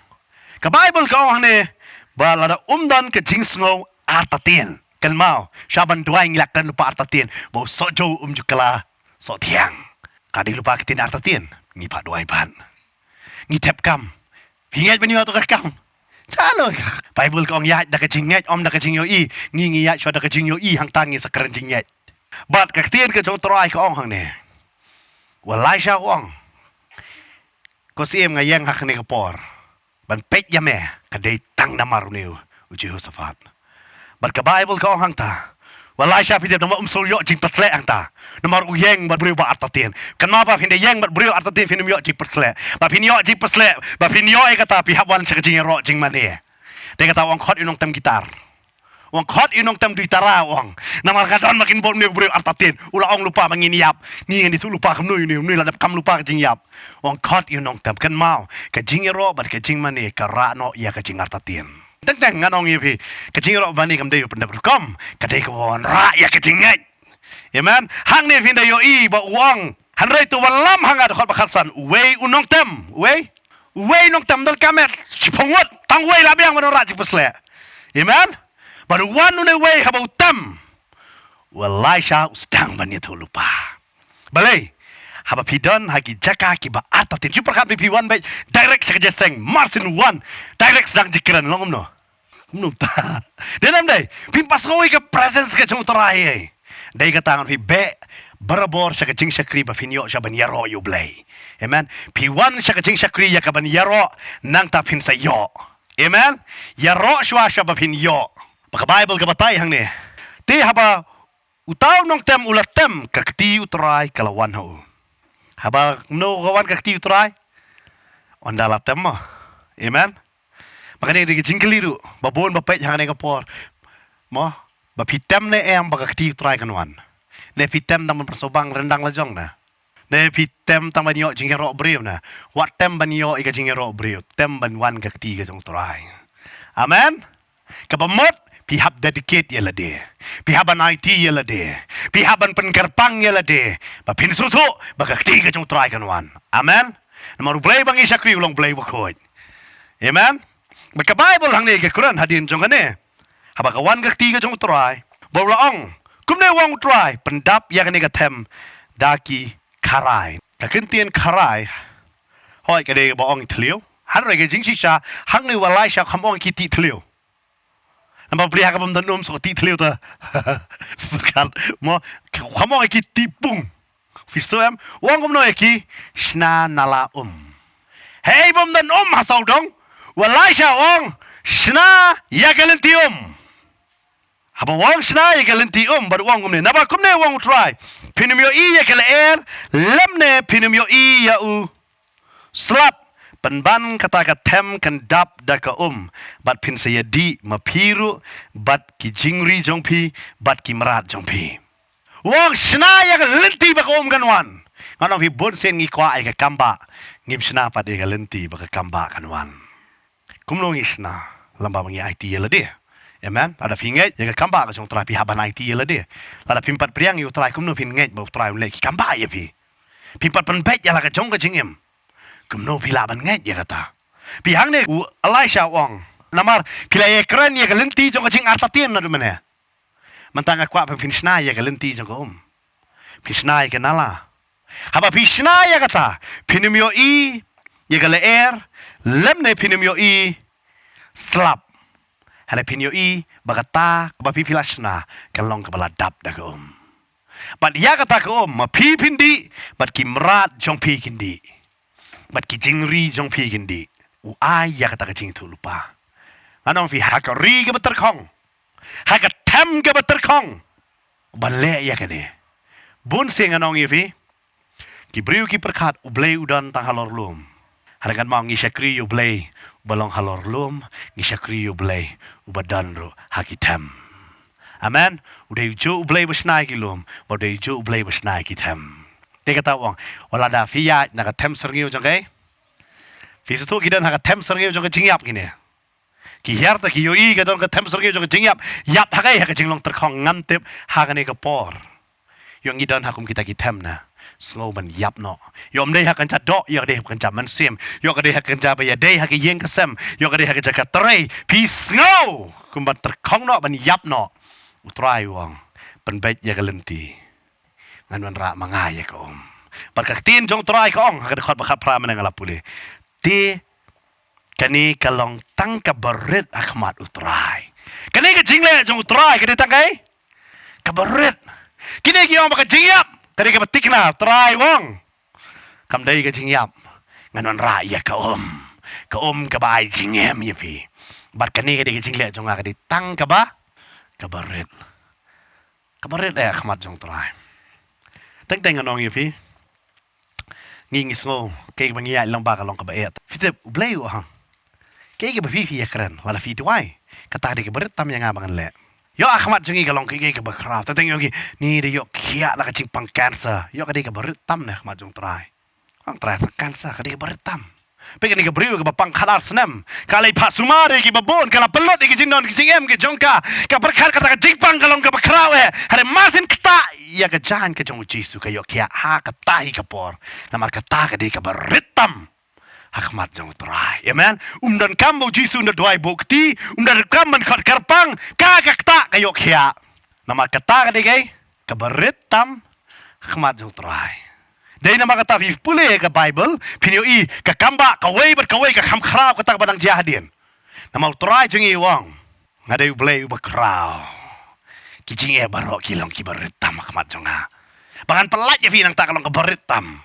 Ka Baibl ka ong hangne ba lada um don ka jingsngew artatien, kynmaw, sha ban duwai ngi lah kren lypa artatien, ba u soh jew um ju kylla soh thiang. Ka dei lypa ka ktien artatien, ngi phah duwai pat. Ngi thep kam. Phi ngeit ban ïoh to ka kam? Chalo. Baibl ka ong ïaid da ka jingngeit, ym da ka jingïohi. Ngi ngi ïaid shuwa da ka jingïohi, hangta ngi sa kren jingngeit. Bad ka ktien ka jong u Trai ka ong hangne, u Elaisha u ong, ko Syiem, nga ïeng ha kane ka por ban peit ïa me, ka dei tang namar une u Jehoshaphat. Bad ka Baibl ka ong hangta, u Elaisha, phi tip namar um shu ïoh jingpysleh hangta, namar u ïeng bad briew ba artatien. Kynmaw ba phin da ïeng bad briew artatien phin ym ïoh jingpysleh. Ba phin ïoh jingpysleh, ba phin ïoh ïa kata, phi hap wan sha ka jingïaroh jingmane. Dei kata u ong khot ïa u nongtem guitar, u ong khot ïa u nongtem duitara, u ong, namar ka don ma kin bud une u briew artatien. U la ong lypa ba ngin ïap. Ngi ngan ïathuh lypa kumno ïa une, une la dep kam lypa ka jingïap. U ong khot ïa u nongtem. Kynmaw, ka jingïaroh bad ka jingmane ka rah noh ïa ka jingartatien. Teng teng ngan ong ïa phi, ka jingïaroh mane kam dei u pyndep rukom, ka dei kaba wanrah ïa ka jingngeit. Amen. Hangne phin da ïohi ba u ong, hynrei to wallam ha nga, dkhot ba khatsan, uwei u nongtem, uwei, uwei u nongtem, donkam eh shiphew ngut, tang uwei la biang ban wanrah jingpysleh. Amen. Bad u wan une uwei, haba u tem, u Elaisha u sdang ban ïathuh lypa. Balei? Haba phi don ha ki jaka kiba artatien, shu pyrkhat phi, phi wan beit direct sha ka jingïaseng, mar shen wan direct sdang jingkren, long kumno? Kumno ta? Dei ne ym dei? Phim pat sngew ïa ka presence ka jong u Trai ei. Dei kata ngan ong ïa phi, beh barabor sha ka jingshakri ba phin ïoh shuwa ban ïaroh ïa U Blei. Amen. Phi wan sha ka jingshakri ïa kaban ïaroh, nangta phin sa ïoh. Amen. Ïaroh shuwa shuwa ba phin ïoh. Ba ka Baibl ka batai hangne, te haba uta u nongtem u la tem, ka kti u Trai ka la wan ha u. Haba kumno ka wan ka kti u Trai? Ynda la tem mo. Amen. Ba kane ka dei ka jingkylli ruh ba bun ba peit ha kane ka por, mo, ba phi tem ne em ba ka kti u Trai kan wan? Ne phi tem tang ban pynshong ryndang la jong na? Ne phi tem tang ban ïoh jingïaroh briew na? Wat tem ban ïoh ïa ka jingïaroh briew, tem ban wan ka kti ka jong u Trai. Amen. Kaba mut, phi hap dedicate ïa lade, phi hap ban aiti ïa lade, phi hap ban pynkyrpang ïa lade, ba phin sngewthuh ba ka kti ka jong u Trai kan wan. Amen. Namar U Blei ba ngi shakri u long U Blei bakhuid. Amen. Bad ka Baibl hangne ka kren hadien jong kane, haba ka wan ka kti ka jong u Trai, ba u la ong, kumne u ong u Trai, pyndap ïa kane ka them da ki kharai. Ka kyntien kharai, hooid, ka dei ba ong thliew. Hynrei ka jingshisha hangne u Elaisha kam ong ki tih thliew. Namar phi, ha kaba ym don um, shu tih thliew ta. Mo, kam ong ki tih pung. Phi sngewthuh em? U ong kumno ïa ki? Shna na la um. Hei ba ym don um ha sawdong, u Elaisha u ong, shna ïa ka lynti um. Haba u ong shna ïa ka lynti um, bad u ong kumne, naba kumne u ong u Trai, phin ym ïohi ïa ka lyer, lymne phin ym ïohi ïa u slap. Pynban kata ka them kan dap da ka um, bad phin sa ïadih ma phi ruh, bad ki jingri jong phi, bad ki mrad jong phi. U ong shna ïa ka lynti ba ka um kan wan. Ngan ong ïa phi, bun sien ngi kwah ïa ka kambah, ngim shna pat ïa ka lynti ba ka kambah kan wan. Kumno ngi shna? Lyngba ba ngi aiti ïa lade. Amen. Lada phi ngeit ïa ka kambah ka jong u Trai, phi hap ban aiti ïa lade. Lada phim pat pdiang ïa u Trai, kumno phin ngeit ba u Trai un leh ki kambah ïa phi? Phim pat pynbeit ïa la ka jong ka jingim, kumno phi lah ban ngeit ïa kata? Phi, hangne u Elaisha u ong, namar phi la ïakren ïa ka lynti jong ka jingartatien naduh mynne. Mynta nga kwah ba phin shna ïa ka lynti jong ka um. Phin shna ïa ka nala. Haba phi shna ïa kata, phin ym ïohi ïa ka lyer, lymne phin ym ïohi slap. Hynrei phin ïohi ba kata kaba phi phi la shna ka long kaba la dap da ka um. Bad ïa kata ka um ma phi phin dih bad ki mrad jong phi kin dih bad ki jingri jong phi kin dih. U ai ïa kata ka jingthoh lypa. Ngan ong phi ha ka ri kaba tyrkhong, ha ka them kaba tyrkhong ban leh ïa kane. Bun sien ngan ong ïa phi, ki briew ki pyrkhat U Blei u don tang halor lum. Hynrei ngan ong ngi shakri ïa U Blei uba long halor lum, ngi shakri ïa U Blei uba don ruh ha ki them. Amen. U dei ujuh U Blei ba shna ïa ki lum, ba u dei ujuh U Blei ba shna ïa ki them. Te kata u ong, wat lada phi ïaid na ka them syrngiew jong ka, phi sngewthuh ki don ha ka them syrngiew jong ka jingïap kine. Ki hiar te ki ïohi ka don ka them syrngiew jong ka jingïap. Ïap ha ka, ha ka jinglong tyrkhong, ngam tip ha kane ka por. Ïoh ngi don ha kum kita ki them na, sngew ban ïap noh. Ïoh ym dei ha ka kynja doh, ïoh ka dei ha ka kynja mynsiem, ïoh ka dei ha ka kynja ba ïadei ha ka ïing ka sem, ïoh ka dei ha ka jaka trei. Phi sngew kum ban tyrkhong noh, ban ïap noh. U Trai u ong, pynbeit ïa ka lynti. Ngan wanrah ma nga ïa ka um. Bad ka ktien jong U Trai ka ong ha ka dkhot ba khatphra mynne nga la pule, te kane ka long tang kaba rit ha khmat U Trai. Kane ka jingleh jong U Trai ka dei tang ka, kaba rit. Kine ki ong ba ka jingïap ka dei kaba thikna. U Trai u ong, kam dei ka jingïap. Ngan wanrah ïa ka um, ka um kaba ai jingim ïa phi. Bad kane ka dei ka jingleh jong nga ka dei tang kaba, kaba rit. Kaba rit eh ha khmat jong U Trai. Teng teng ngan ong ïa phi, ngi ngi sngew kaei kaba ngi ïaid lyngba ka long kaba eh. Phi tip U Blei u ong, kaei kaba phi phi ïakren, lada phi duwai, kata ka dei kaba rit tam ïa nga ba ngan leh. Ïoh ha khmat jong ngi ka long kaei kaei kaba khraw. Teng teng ïoh ngi, ni da ïoh khiah na ka jingpang cancer, ïoh ka dei kaba rit tam ne ha khmat jong U Trai. Ong Trai, tang cancer ka dei kaba rit tam. Peit kane ka briew kaba pang khatar snem, ka leit phah sumar ïa kiba bun, ka la pynlut ïa ki jingdon ki jingem ki jong ka. Ka pyrkhat kata ka jingpang ka long kaba khraw eh. Hynrei mar shen ktah ïa ka jaiñ ka jong U Jisu ka ïoh khiah ha kata hi ka por. Namar kata ka dei kaba rit tam ha khmat jong U Trai. Amen. Um donkam ba U Jisu un da duwai buh kti, um donkam ban khot kyrpang, ka ka ktah ka ïoh khiah. Namar kata ka dei kaei, kaba rit tam ha khmat jong U Trai. Dei namar kata phi pule ka Baibl, phin ïohi ka kam ba kawei bad kawei ka kham khraw kata kaba dang jia hadien. Namar U Trai jong ngi u ong, nga dei U Blei uba khraw. Ki jingeh baroh ki long kiba rit tam ha khmat jong nga. Ba ngan pyllait ïa phi nangta ka long kaba rit tam.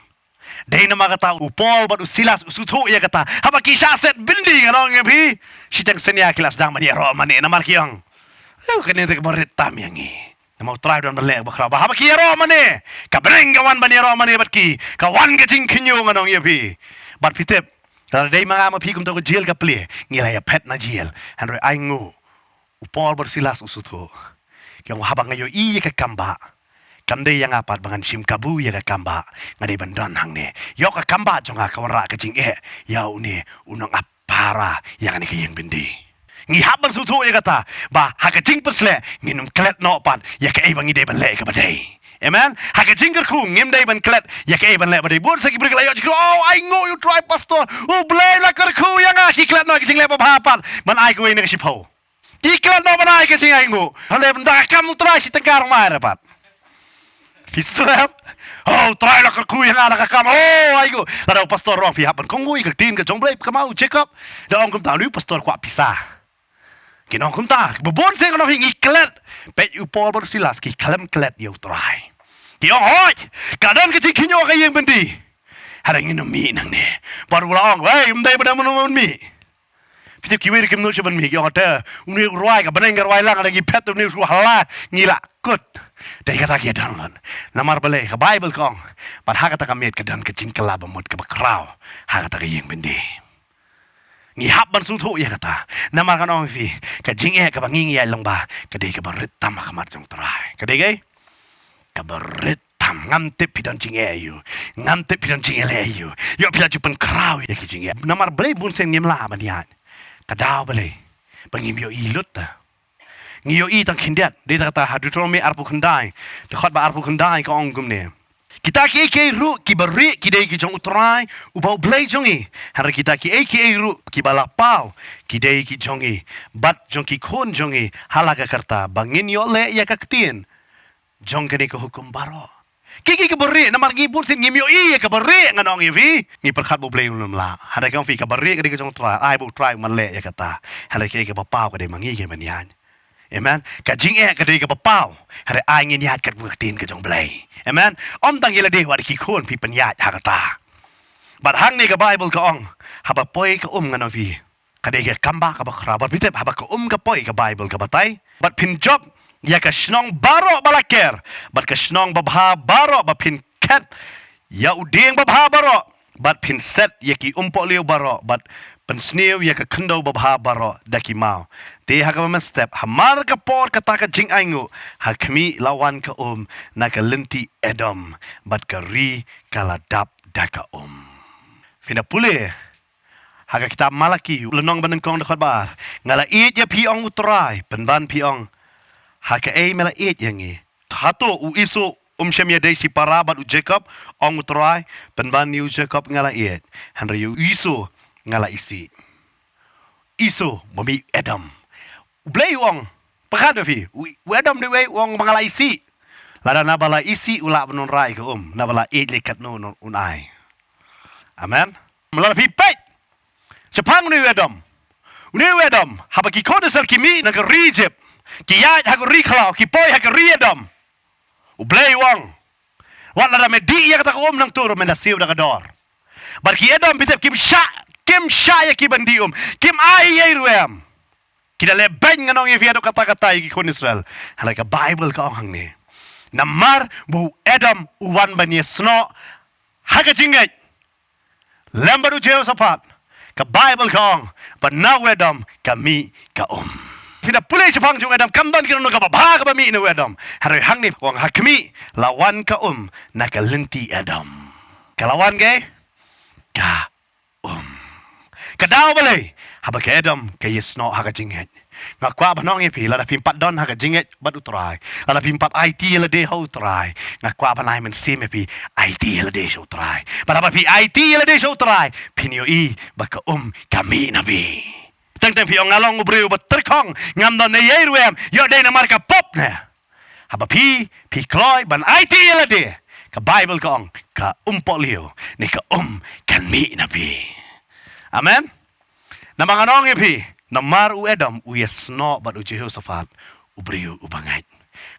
Dei namar kata u Paul bad u Silas u sngewthuh ïa kata. Haba ki shah set byndi, ngan ong ïa phi, shiteng synñia ki la sdang ban ïaroh mane namar ki ong, "Aïu, kane te kaba rit tam ïa ngi." Namar U Trai u don ban leh kaba khraw ba haba ki ïaroh mane, ka bneng ka wan ban ïaroh mane bad ki, ka wan ka jingkhynñiuh, ngan ong ïa phi. Bad phi tip, lada dei ma nga ma phi kumta ka jel ka plie, ngi la ïa phet na jel. Hynrei ainguh, u Paul bad u Silas u sngewthuh. Ki ong, haba nga ïohi ïa ka kam ba, kam dei ïa nga pat ba ngan shim kabu ïa ka kam ba nga dei ban don hangne. Ïoh ka kam ba jong nga ka wanrah ka jingeh ïa une u nongap para ïa kane ka ïing byndi. Ngi hap ban sngewthuh ïa kata, ba ha ka jingpynshlur ngin ym klet noh pat ïa kaei ba ngi dei ban leh kaba dei. Amen. Ha ka jingkyrkhu ngim dei ban klet ïa kaei ban leh ba dei. Bun sa ki briew ki la ïoh jingkyrkhu, "Oh, ainguh ïa U Trai pastor. U Blei u la kyrkhu ïa nga." Ki klet noh ïa ka jingleh babha pat ban ai kawei na ka shiphew. Ki klet noh ban ai ka jingainguh. Hynrei ban da ka kam U Trai shi tyngka ruh ym ai re pat. Phi sngewthuh em? "Oh, U Trai u la kyrkhu ïa nga da ka kam. Oh, ainguh." Lada u pastor u ong, phi hap ban kohnguh ïa ka ktien ka jong U Blei, kumba u Jakob da ong kumta, une u pastor kwah pisa. Kin ong kumta, ba bun sien ngan ong ïa phi, ngi klet. Peit u Paul bad u Silas ki khlem klet ïa U Trai. Ki ong, "Hooid, ka don ka jingkhynñiuh ha ka ïing byndi. Hynrei ngin ym mih nangne." Bad u la ong, "Hei, ym dei ba dang mano ban mih." Phi tip kiwei ruh kim nud shuh ban mih, ki ong, "Te une u rwai, ka bneng ka rwai lang, lada ngi phet une u shu hala, ngi la kut." Dei kata ki ïa don lon. Namar balei, ka Baibl ka ong, bad ha kata ka miet ka don ka jingkylla bamut kaba khraw ha kata ka ïing byndi. Ngi hap ban sngewthuh ïa kata. Namar ngan ong ïa phi, ka jingeh kaba ngi ngi ïaid lyngba ka dei kaba rit tam ha khmat jong U Trai. Ka dei kaei? Kaba rit tam. Ngam tip phi don jingeh aïu, ngam tip phi don jingeh leh aïu. Ïoh phi la ju pynkhraw ïa ki jingeh. Namar balei bun sien ngim lah ban ïaid? Ka daw balei? Ba ngim ïohi lut ta. Ngi ïohi tang khyndiat. Dei ta kata ha Deuteronomi arphew khyndai, dkhot ba arphew khyndai ka ong kumne: "Kita kiei kiei ruh kiba rieh ki dei ki jong U Trai uba U Blei jong ngi. Hynrei kita kiei kiei ruh kiba la paw ki dei ki jong ngi bad jong ki khun jong ngi, ha la ka kyrta ba ngin ïoh leh ïa ka ktien jong kane ka hukum baroh." Ki ki ka barieh, namar ngi bun sien ngim ïohi ïa ka barieh, ngan ong ïa phi. Ngi pyrkhat ba U Blei um lah. Hynrei ka ong phi ka barieh ka dei ka jong U Trai, ai ba U Trai um leh ïa kata. Hynrei ka, ka ba paw ka dei ma ngi ki ban ïaid. Amen. Ka jingeh ka dei ka ba paw. Hynrei ai ngin ïaid katkum ka ktien ka jong U Blei. Amen. Ym tang ïa lade, wat ki khun phi pynïaid ha kata. Bad hangne ka Baibl ka ong, haba poi ka um, ngan ong ïa phi, ka dei ka kambah ka ba khraw. Bad phi tip, haba ka um ka poi, ka Baibl ka batai, bad phin jop ïa ka shnong baroh ba la ker, bad ka shnong babha baroh, bad phin khet ïa u dieng babha baroh, bad phin set ïa ki umpohliew baroh, bad pynsniew ïa ka khyndew babha baroh da ki maw. Te ha kaba mynstep, hamar ka por kata ka jingainguh, ha khmih, la wan ka um na ka lynti Edom, bad ka ri ka la dap da ka um. Phin da pule ha ka kitab Malaki, lynnong banyngkong, dkhot ba ar: Nga la ïeit ïa phi, ong U Trai, pynban phi ong, ha kaei me la ïeit ïa ngi? Hato u Esau um shym ïadei shipara bad u Jakob, ong U Trai? Pynban ïa u Jakob nga la ïeit, hynrei ïa u Esau nga la isih. Esau, ba mih Edom. U Blei u ong, pyrkhat ïa phi, u, u Edom dei uwei u ong ba nga la isih. Lada naba la isih u lah ban wanrah ïa ka um, naba la ïeit lei katno un, un ai. Amen. Lada phi peit shaphang une u Edom, une u Edom, haba ki khun Israel ki mih na ka ri Ijipt, ki ïaid ha ka ri khlaw, ki poi ha ka ri Edom, U Blei u ong, wat lada me dih ïa kata ka um nangta ruh, men da siew da ka dor. Bad ki Edom, phi tip, kim shah, kim shah ïa ki ban dih um, kim ai ei ruh em. Ki da leh beiñ, ngan ong ïa phi, haduh katta katta ïa ki khun Israel. Hynrei ka Baibl ka ong hangne, namar ba u Edom u wan ban ïasnoh ha ka jingngeit lem bad u Jehoshaphat, ka Baibl ka ong ba na u Edom ka mih ka um. Phi da pule shaphang jong u Edom, kam don kano kano kaba bha kaba mih na u Edom. Hynrei hangne ka ong, ha khmih, la wan ka um na ka lynti Edom. Ka la wan kaei? Ka um. Ka daw balei? Haba ka Edom ka ïasnoh ha ka jingngeit. Nga kwah ban ong ïa phi, lada phim pat don ha ka jingngeit bad U Trai, lada phim pat aiti ïa lade ha U Trai, nga kwah ban ai mynsiem ïa phi, aiti ïa lade sha U Trai. Bad haba phi aiti ïa lade sha U Trai, phin ïohi ba ka um ka mih na phi. Teng teng phi ong, nga long u briew ba tyrkhong, ngam don ei ei ruh em, ïoh dei namar ka pop ne. Haba phi, phi kloi ban aiti ïa lade, ka Baibl ka ong, ka umpohliew ne ka um kan mih na phi. Amen. Namar ngan ong ïa phi, namar u Edom u ïasnoh bad u Jehoshaphat, u briew uba ngeit.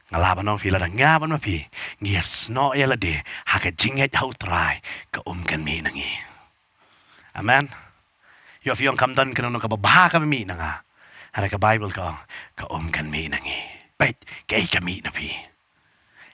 Nga lah ban ong ïa phi, lada nga bad ma phi ngi ïasnoh ïa lade ha ka jingngeit ha U Trai, ka um kan mih na ngi. Amen. Ïoh phi ong, kam don kano kano kaba bha kaba mih na nga. Hynrei ka Baibl ka ong, ka um kan mih na ngi. Peit, kaei ka mih na phi?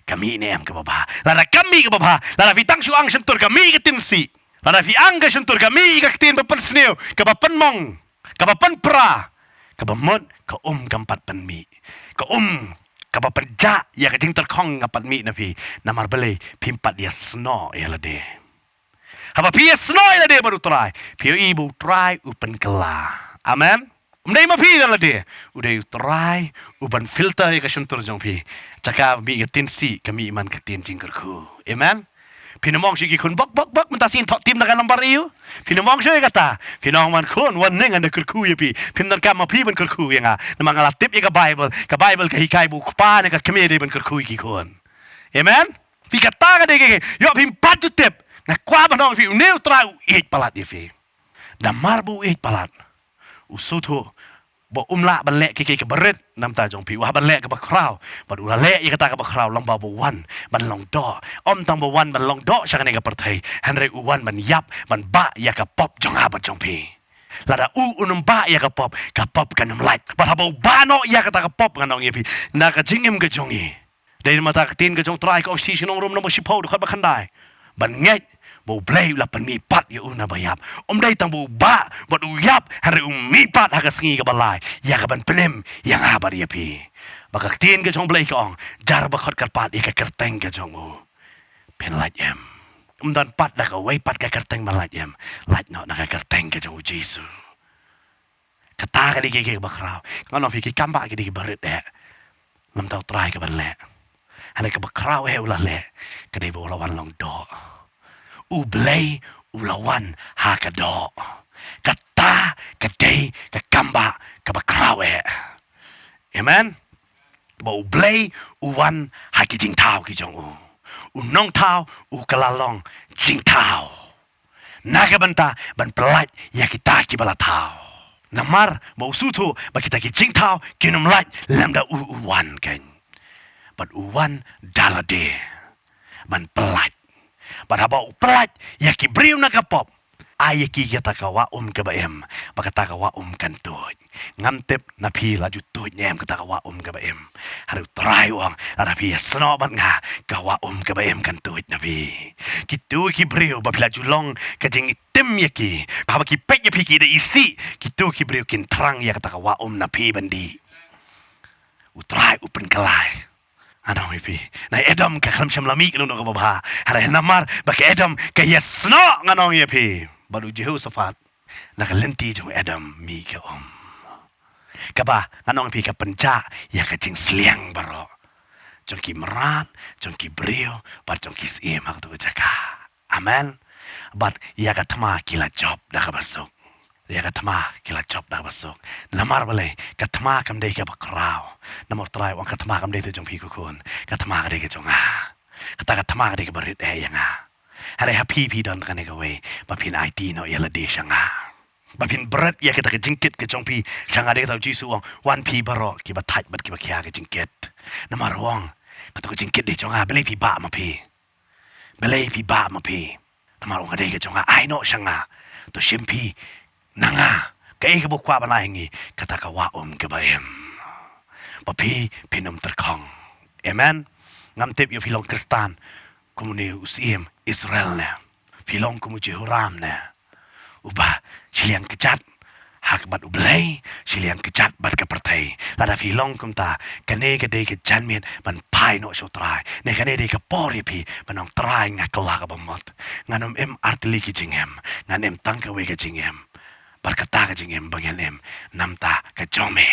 Ka mih ne em kaba bha? Lada kam mih kaba bha, lada phi tang shu ang shyntur, ka mih ka tinsih. Lada phi ang ka shyntur, ka mih ka ktien ba pynsniew, kaba pynmong, kaba pynpra, kaba mut ka um kam pat pynmih. Ka um kaba pynjah ïa ka jingtyrkhong kam pat mih na phi. Namar balei? Phim pat ïasnoh ïa lade. Haba phi ïasnoh ïa lade bad U Trai, phi ïohi ba U Trai u pynkylla. Amen. Um dei ma phi da lade, u dei U Trai u ban filter ïa ka shyntur jong phi. Te ka mih ka tinsih, ka mih man ka ktien jingkyrkhu. Amen. Phin ym ong shuh ki khun, bok bok bok, mynta sien thoh tim na ka nambar eiei. Phin ym ong shuh ïa kata. Phin ong, man khun, wan ne, ngan da kyrkhu ïa phi. Phim donkam ma phi ban kyrkhu ïa nga, namar nga la tip ïa ka Baibl. Ka Baibl ka hikai ba u kpa ne ka kmie dei ban kyrkhu ïa ki khun. Amen. Phi, kata ka dei ka, ïoh phim pat ju tip. Nga kwah ban ong ïa phi, une U Trai u ïeit palat ïa phi. Namar ba u ïeit palat, u sngewthuh ba um lah ban leh kiei kiei kaba rit na ka bynta jong phi. U hap ban leh kaba khraw, bad u la leh ïa kata kaba khraw lyngba ba u wan ban long doh. Ym tang ba u wan ban long doh sha kane ka pyrthei, hynrei u wan ban ïap, ban bah ïa ka pop jong nga bad jong phi. Lada u un ym bah ïa ka pop, ka pop kan ym lait. Bad haba u bah noh ïa kata ka pop, ngan ong ïa phi, na ka jingim ka jong ngi, dei namar ka ktien ka jong U Trai ka ong, Shi Shnong Rom, nong ba shiphew, dkhot ba khyndai, ban ngeit ba U Blei u la pynmihpat ïa u na ba ïap. Ym dei tang ba u bah bad u ïap, hynrei u mihpat ha ka sngi kaba lai ïa ka ban pynim ïa nga bad ïa phi. Ba ka ktien ka jong U Blei ka ong, jar ba khot kyrpad ïa ka kyrteng ka jong u, phin lait em. Ym don pat da kawei pat ka kyrteng ban lait em. Lait noh na ka kyrteng ka jong U Jisu. Kata ka dei ka, ka ba khraw. Ngan ong ïa phi, ki kam bah ki dei kiba rit eh. Namar U Trai ka ban leh. Hynrei kaba khraw eh u la leh, ka dei ba u la wan long doh. U Blei u la wan ha ka doh. Kata ka dei ka kam bah kaba khraw eh. Amen. Ba U Blei u wan ha ki jingthaw ki jong u. U nongthaw u ka la long jingthaw na ka bynta ban pyllait ïa kita kiba la thaw. Namar ba u sngewthuh ba kita ki jingthaw kin ym lait lymda u u wan keiñ. Bad u wan da lade ban pyllait. Bad haba u pyllait ïa ki briew na ka pop, ai ïa ki kata ka wah um kaba im, ba kata ka wah um kan tuid. Ngam tip na phi la ju tuid ne em kata ka wah um kaba im. Hynrei U Trai u ong, lada phi ïasnoh bad nga, ka wah um kaba im kan tuid na phi. Kito ki briew ba phi la ju long ka jingtim ïa ki, haba ki peit ïa phi ki da isih, kito ki briew kin thrang ïa kata ka wah um na phi ban dih. U Trai u pynkylla. Ngan ong ïa phi, na Edom ka khlem shym la mih ka dohnud kaba bha. Hynrei namar ba ka Edom ka ïasnoh, ngan ong ïa phi, bad u Jehoshaphat, na ka lynti jong Edom mih ka um. Kaba, ngan ong ïa phi, ka pynjah ïa ka jingsliang baroh jong ki mrad, jong ki briew bad jong ki syiem ha kato ka jaka. Amen. Bad ïa ka thma ki la jop da kaba suk. Ïa ka thma ki la jop da kaba suk. Namar balei? Ka thma kam dei kaba khraw. Namar U Trai u ong ka thma kam dei tang jong phi ko khun. Ka thma ka dei ka jong nga. Kata ka thma ka dei kaba rit eh ïa nga. Hynrei ha phi, phi don kane kawei ba phin aiti noh ïa lade sha nga, ba phin bret ïa kata ka jingkit ka jong phi sha nga. Dei kata U Jisu u ong, wan phi baroh kiba thait bad kiba khia ka jingkit. Namar u ong, kato ka jingkit dei jong nga, balei phi bah ma phi? Balei phi bah ma phi? Namar u ong, ka dei ka jong nga, ai noh sha nga. To shim phi na nga. Kaei kaba kwah ban ai ha ngi? Kata ka wah um kaba im. Ba phi phin ym tyrkhong. Amen. Ngam tip ïoh phi long Khristan kum une u syiem Israel ne, phi long kum u Jehoram ne, uba shiliang kjat ha ka bad U Blei, shiliang kjat bad ka pyrthei. Lada phi long kumta, kane ka dei ka janmiet ban phai noh sha U Trai. Ne kane dei ka por ïa phi ban ong, Trai, nga kylla kaba mut. Ngan ym im artylli ki jingim, ngan im tang kawei ka jingim. Bad kata ka jingim ba ngan im na bynta ka jong me.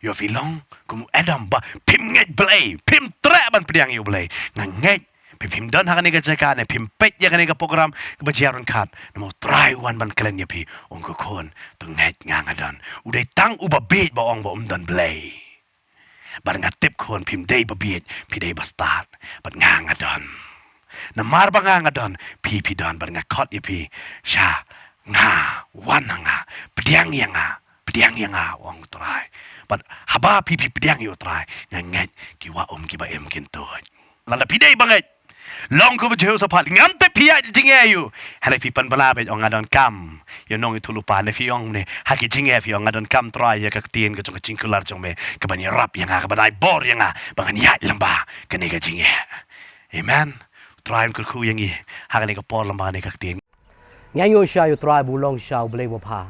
Ïoh phi long kum u Edom ba phim ngeit Blei, phim treh ban pdiang ïa U Blei. Nga ngeit, phi phim don ha kane ka jaka ne phim peit ïa kane ka program kaba jia ryngkat, namar U Trai u wan ban kren ïa phi, ong, ko khun, to ngeit, nga nga don. U dei tang uba bieit ba ong ba um don Blei. Bad nga tip khun, phim dei ba bieit, phi dei ba stad. Bad nga nga don. Namar ba nga nga don, phi phi don, bad nga khot ïa phi sha nga, wan ha nga, pdiang ïa nga, pdiang ïa nga, ong U Trai. Bad haba phi phi pdiang ïa U Trai, nga ngeit ki wah um kiba im kin tuid. Lada phi dei ba ngeit, long kum u Jehoshaphat, ngam tip phi ïaid jingeh aiu, hynrei phi pan bna beit, ong, nga donkam ïa u nongïathuhlypa. Ne phi ong ne, ha ki jingeh phi ong, nga donkam Trai ïa ka ktien ka jong ka jingkular jong me, kaban ïarap ïa nga, kaban ai bor ïa nga ba ngan ïaid lyngba kane ka jingeh. Amen. U Trai un kyrkhu ïa ngi ha kane ka por lyngba kane ka ktien. Ngi ainguh shisha ïa U Trai ba u long shisha U Blei uba bha.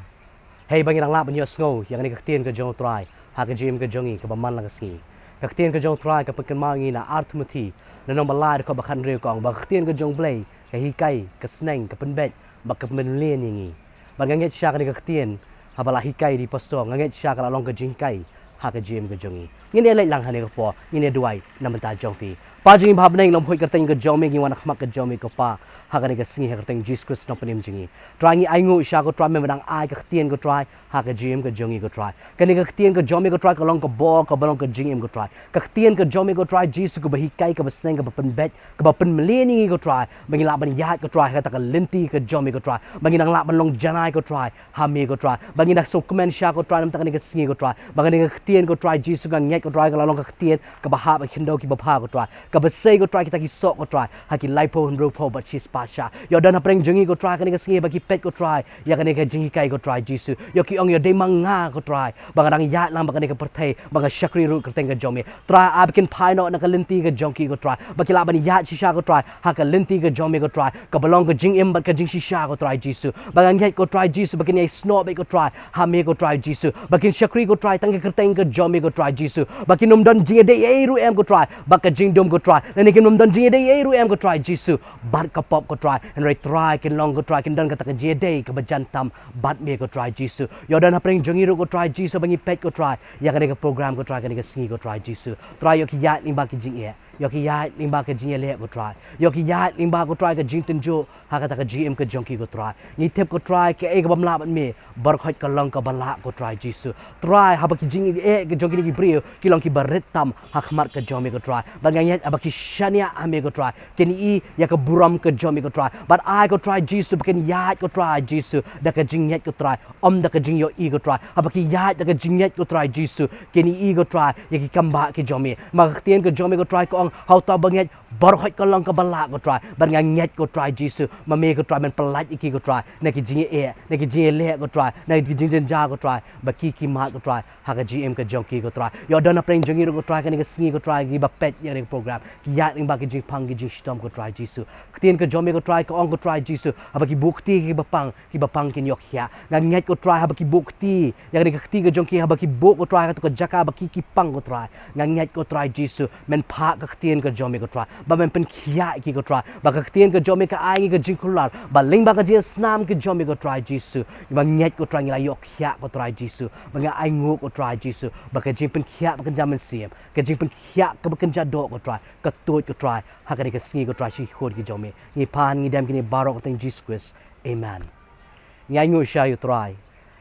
Hei ba ngi dang lah ban ïohsngew ïa kane ka ktien ka jong U Trai ha ka jingim ka jong ngi kaba man la ka sngi. Ka ktien ka jong U Trai ka pynkynmaw ïa ngi na Ar Timothi, na nong ba lai, dkhot ba khathynriew, ka ong ba ka ktien ka jong U Blei ka hikai, ka sneng, ka pynbeit bad ka pynmlien ïa ngi. Bad nga ngeit shisha kane ka ktien haba la hikai da i pastor, nga ngeit shisha ka la long ka jinghikai ha ka jingim ka jong ngi. Ngin ïa leit lang ha kane ka por, ngin ïa duwai na bynta jong phi. Kpa jong ngi ba ha bneng, long phuh ka kyrteng ka jong me, ngi wan ha khmat ka jong me ko Kpa ha kane ka sngi ha ka kyrteng Jisu Khrist Nongpynim jong ngi. Trai, ngi ainguh shisha ko Trai, me ba dang ai ka ktien ko Trai ha ka jingim ka jong ngi ko Trai. Kane ka ktien ka jong me ko Trai ka long ka bor kaba long ka jingim ko Trai. Ka ktien ka jong me ko Trai Jisu kaba hikai, kaba sneng, kaba pynbeit, kaba pynmlien ïa ngi ko Trai, ba ngin lah ban ïaid ko Trai ha kata ka lynti ka jong me ko Trai, ba ngin nang lah ban long janai ko Trai ha me ko Trai, ba ngin da sngewkmen shisha ko Trai na bynta kane ka sngi ko Trai, ba kane ka ktien ko Trai Jisu, nga ngeit ko Trai ka la long ka ktien kaba hap ha ki khyndew kiba bha ko Trai, kaba sei ko Trai kita ki soh ko Trai ha ki laiphew, hynriewphew bad shispah sha. Ïoh don hapdeng jong ngi ko Trai kane ka sngi ba ki peit ko Trai ïa kane ka jinghikai ko Trai Jisu, ïoh ki ong, ïoh dei ma nga ko Trai ba nga dang ïaid lang bad kane ka pyrthei, ba nga shakri ruh kyrteng ka jong me. Trai, ai ba kin phai noh na ka lynti ka jong ki ko Trai, ba ki lah ban ïaid shisha ko Trai ha ka lynti ka jong me ko Trai, kaba long ka jingim bad ka jingshisha ko Trai Jisu. Ba nga ngeit ko Trai Jisu ba kin ïai snoh beit ko Trai ha me ko Trai Jisu, ba kin shakri ko Trai tang ka kyrteng ka jong me ko Trai Jisu, ba kin ym don jingïadei ei ruh em ko Trai bad ka jingdum ko Trai, lane kin ym don jingïadei ei ruh em ko Trai Jisu bad ka pop ko Trai. Hynrei Trai, kin long ko Trai, kin don kata ka jingïadei kaba jan tam bad me ko Trai Jisu. Ïoh don hapdeng jong ngi ruh ko Trai Jisu ba ngi peit ko Trai ïa kane ka program ko Trai kane ka sngi ko Trai Jisu. Trai, ïoh ki ïaid lyngba ki jingeh, Ïoh ki ïaid lyngba ka jingïaleh, ko Trai. Ïoh ki ïaid lyngba, ko Trai, ka jingtynjuh ha kata ka jingim ka jong ki, ko Trai. Ngi tip, ko Trai, kaei kaba ym lah bad me, baroh ka long kaba lah, ko Trai Jisu. Trai, haba ki jingeh ka jong kine ki briew ki long kiba rit tam ha khmat ka jong me, ko Trai, bad nga ngeit haba ki shaniah ha me, ko Trai, kin ïohi ïa ka burom ka jong me, ko Trai, bad ai, ko Trai Jisu, ba kin ïaid, ko Trai Jisu, da ka jingngeit, ko Trai, ym da ka jingïohi, ko Trai. Haba ki ïaid da ka jingngeit, ko Trai Jisu, kin ïohi, ko Trai, ïa ki kambah ki jong me. Ma ka ktien ka jong me, ko Trai, ka ong, ha uta uba ngeit, baroh ka long kaba lah, ko Trai. Bad nga ngeit, ko Trai Jisu, ma me, ko Trai, men pyllait ïa ki, ko Trai, na ki jingeh, na ki jingïaleh, ko Trai, na ki jingjynjar, ko Trai, ba ki, ki mad, ko Trai, ha ka jingim ka jong ki, ko Trai. Ïoh don napdeng jong ngi ruh, ko Trai, kane ka sngi, ko Trai, kiba peit ïa kane ka program, ki ïaid lyngba ki jingpang ki jingshitom, ko Trai Jisu. Ktien ka jong me, ko Trai, ka ong, ko Trai Jisu, haba ki buh kti ïa kiba pang, kiba pang kin ïoh khiah. Nga ngeit, ko Trai, haba ki buh kti ïa kane ka kti ka jong ki, haba ki buh, ko Trai, ha kato ka jaka ba ki, ki pang, ko Trai, nga ngeit, ko Trai Jisu, men phah ka ktien ka jong me, ko Trai, ba men pynkhiah ïa ki, ko Trai, ba ka ktien ka jong me ka ai ngi ka jingkular ba lyngba ka jingsnam ka jong me, ko Trai Jisu, ba ngeit, ko Trai, ngi la ïoh khiah, ko Trai Jisu, ba nga ainguh, ko Trai Jisu, ba ka jingpynkhiah ba kynja mynsiem, ka jingpynkhiah kaba kynja doh, ko Trai, ka tuid, ko Trai, ha kane ka sngi, ko Trai, sha ki khun ki jong me. Ngi pan, ngi dem kine baroh ha ka kyrteng Jisu Khrist. Amen. Ngi ainguh sha ïa u Trai,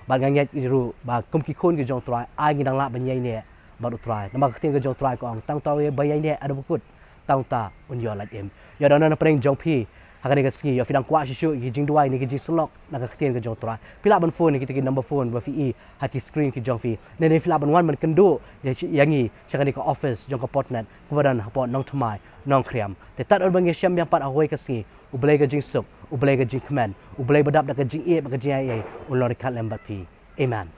bad nga ngeit ruh ba kum ki khun ki jong u Trai, ai ngin nang lah ban ïaineh bad u Trai. Namar ka ktien ka jong u Trai ka ong, tang uta uba ïaineh haduh ba kut, tang uta un ïoh lait im. Ïoh don napdeng jong phi ha kane ka sngi, ïoh phi dang kwah shisha ïa ki jingduwai ne ki jingsyllok na ka ktien ka jong u Trai, phi lah ban phone ha kita ki number phone ba phi i ha ki screen ki jong phi, ne, ne phi lah ban wan ban kynduh ïa, ïa ngi sha kane ka office jong ka Portnet, kaba don hapoh Nongthymmai, Nongkriam. Te tad haduh ba ngin ïashem biang pat ha kawei ka sngi, U Blei ka jingsuk, U Blei ka jingkmen, U Blei ba dap da ka jingïeit bad ka jingaiei, un long ryngkat lem bad phi. Amen.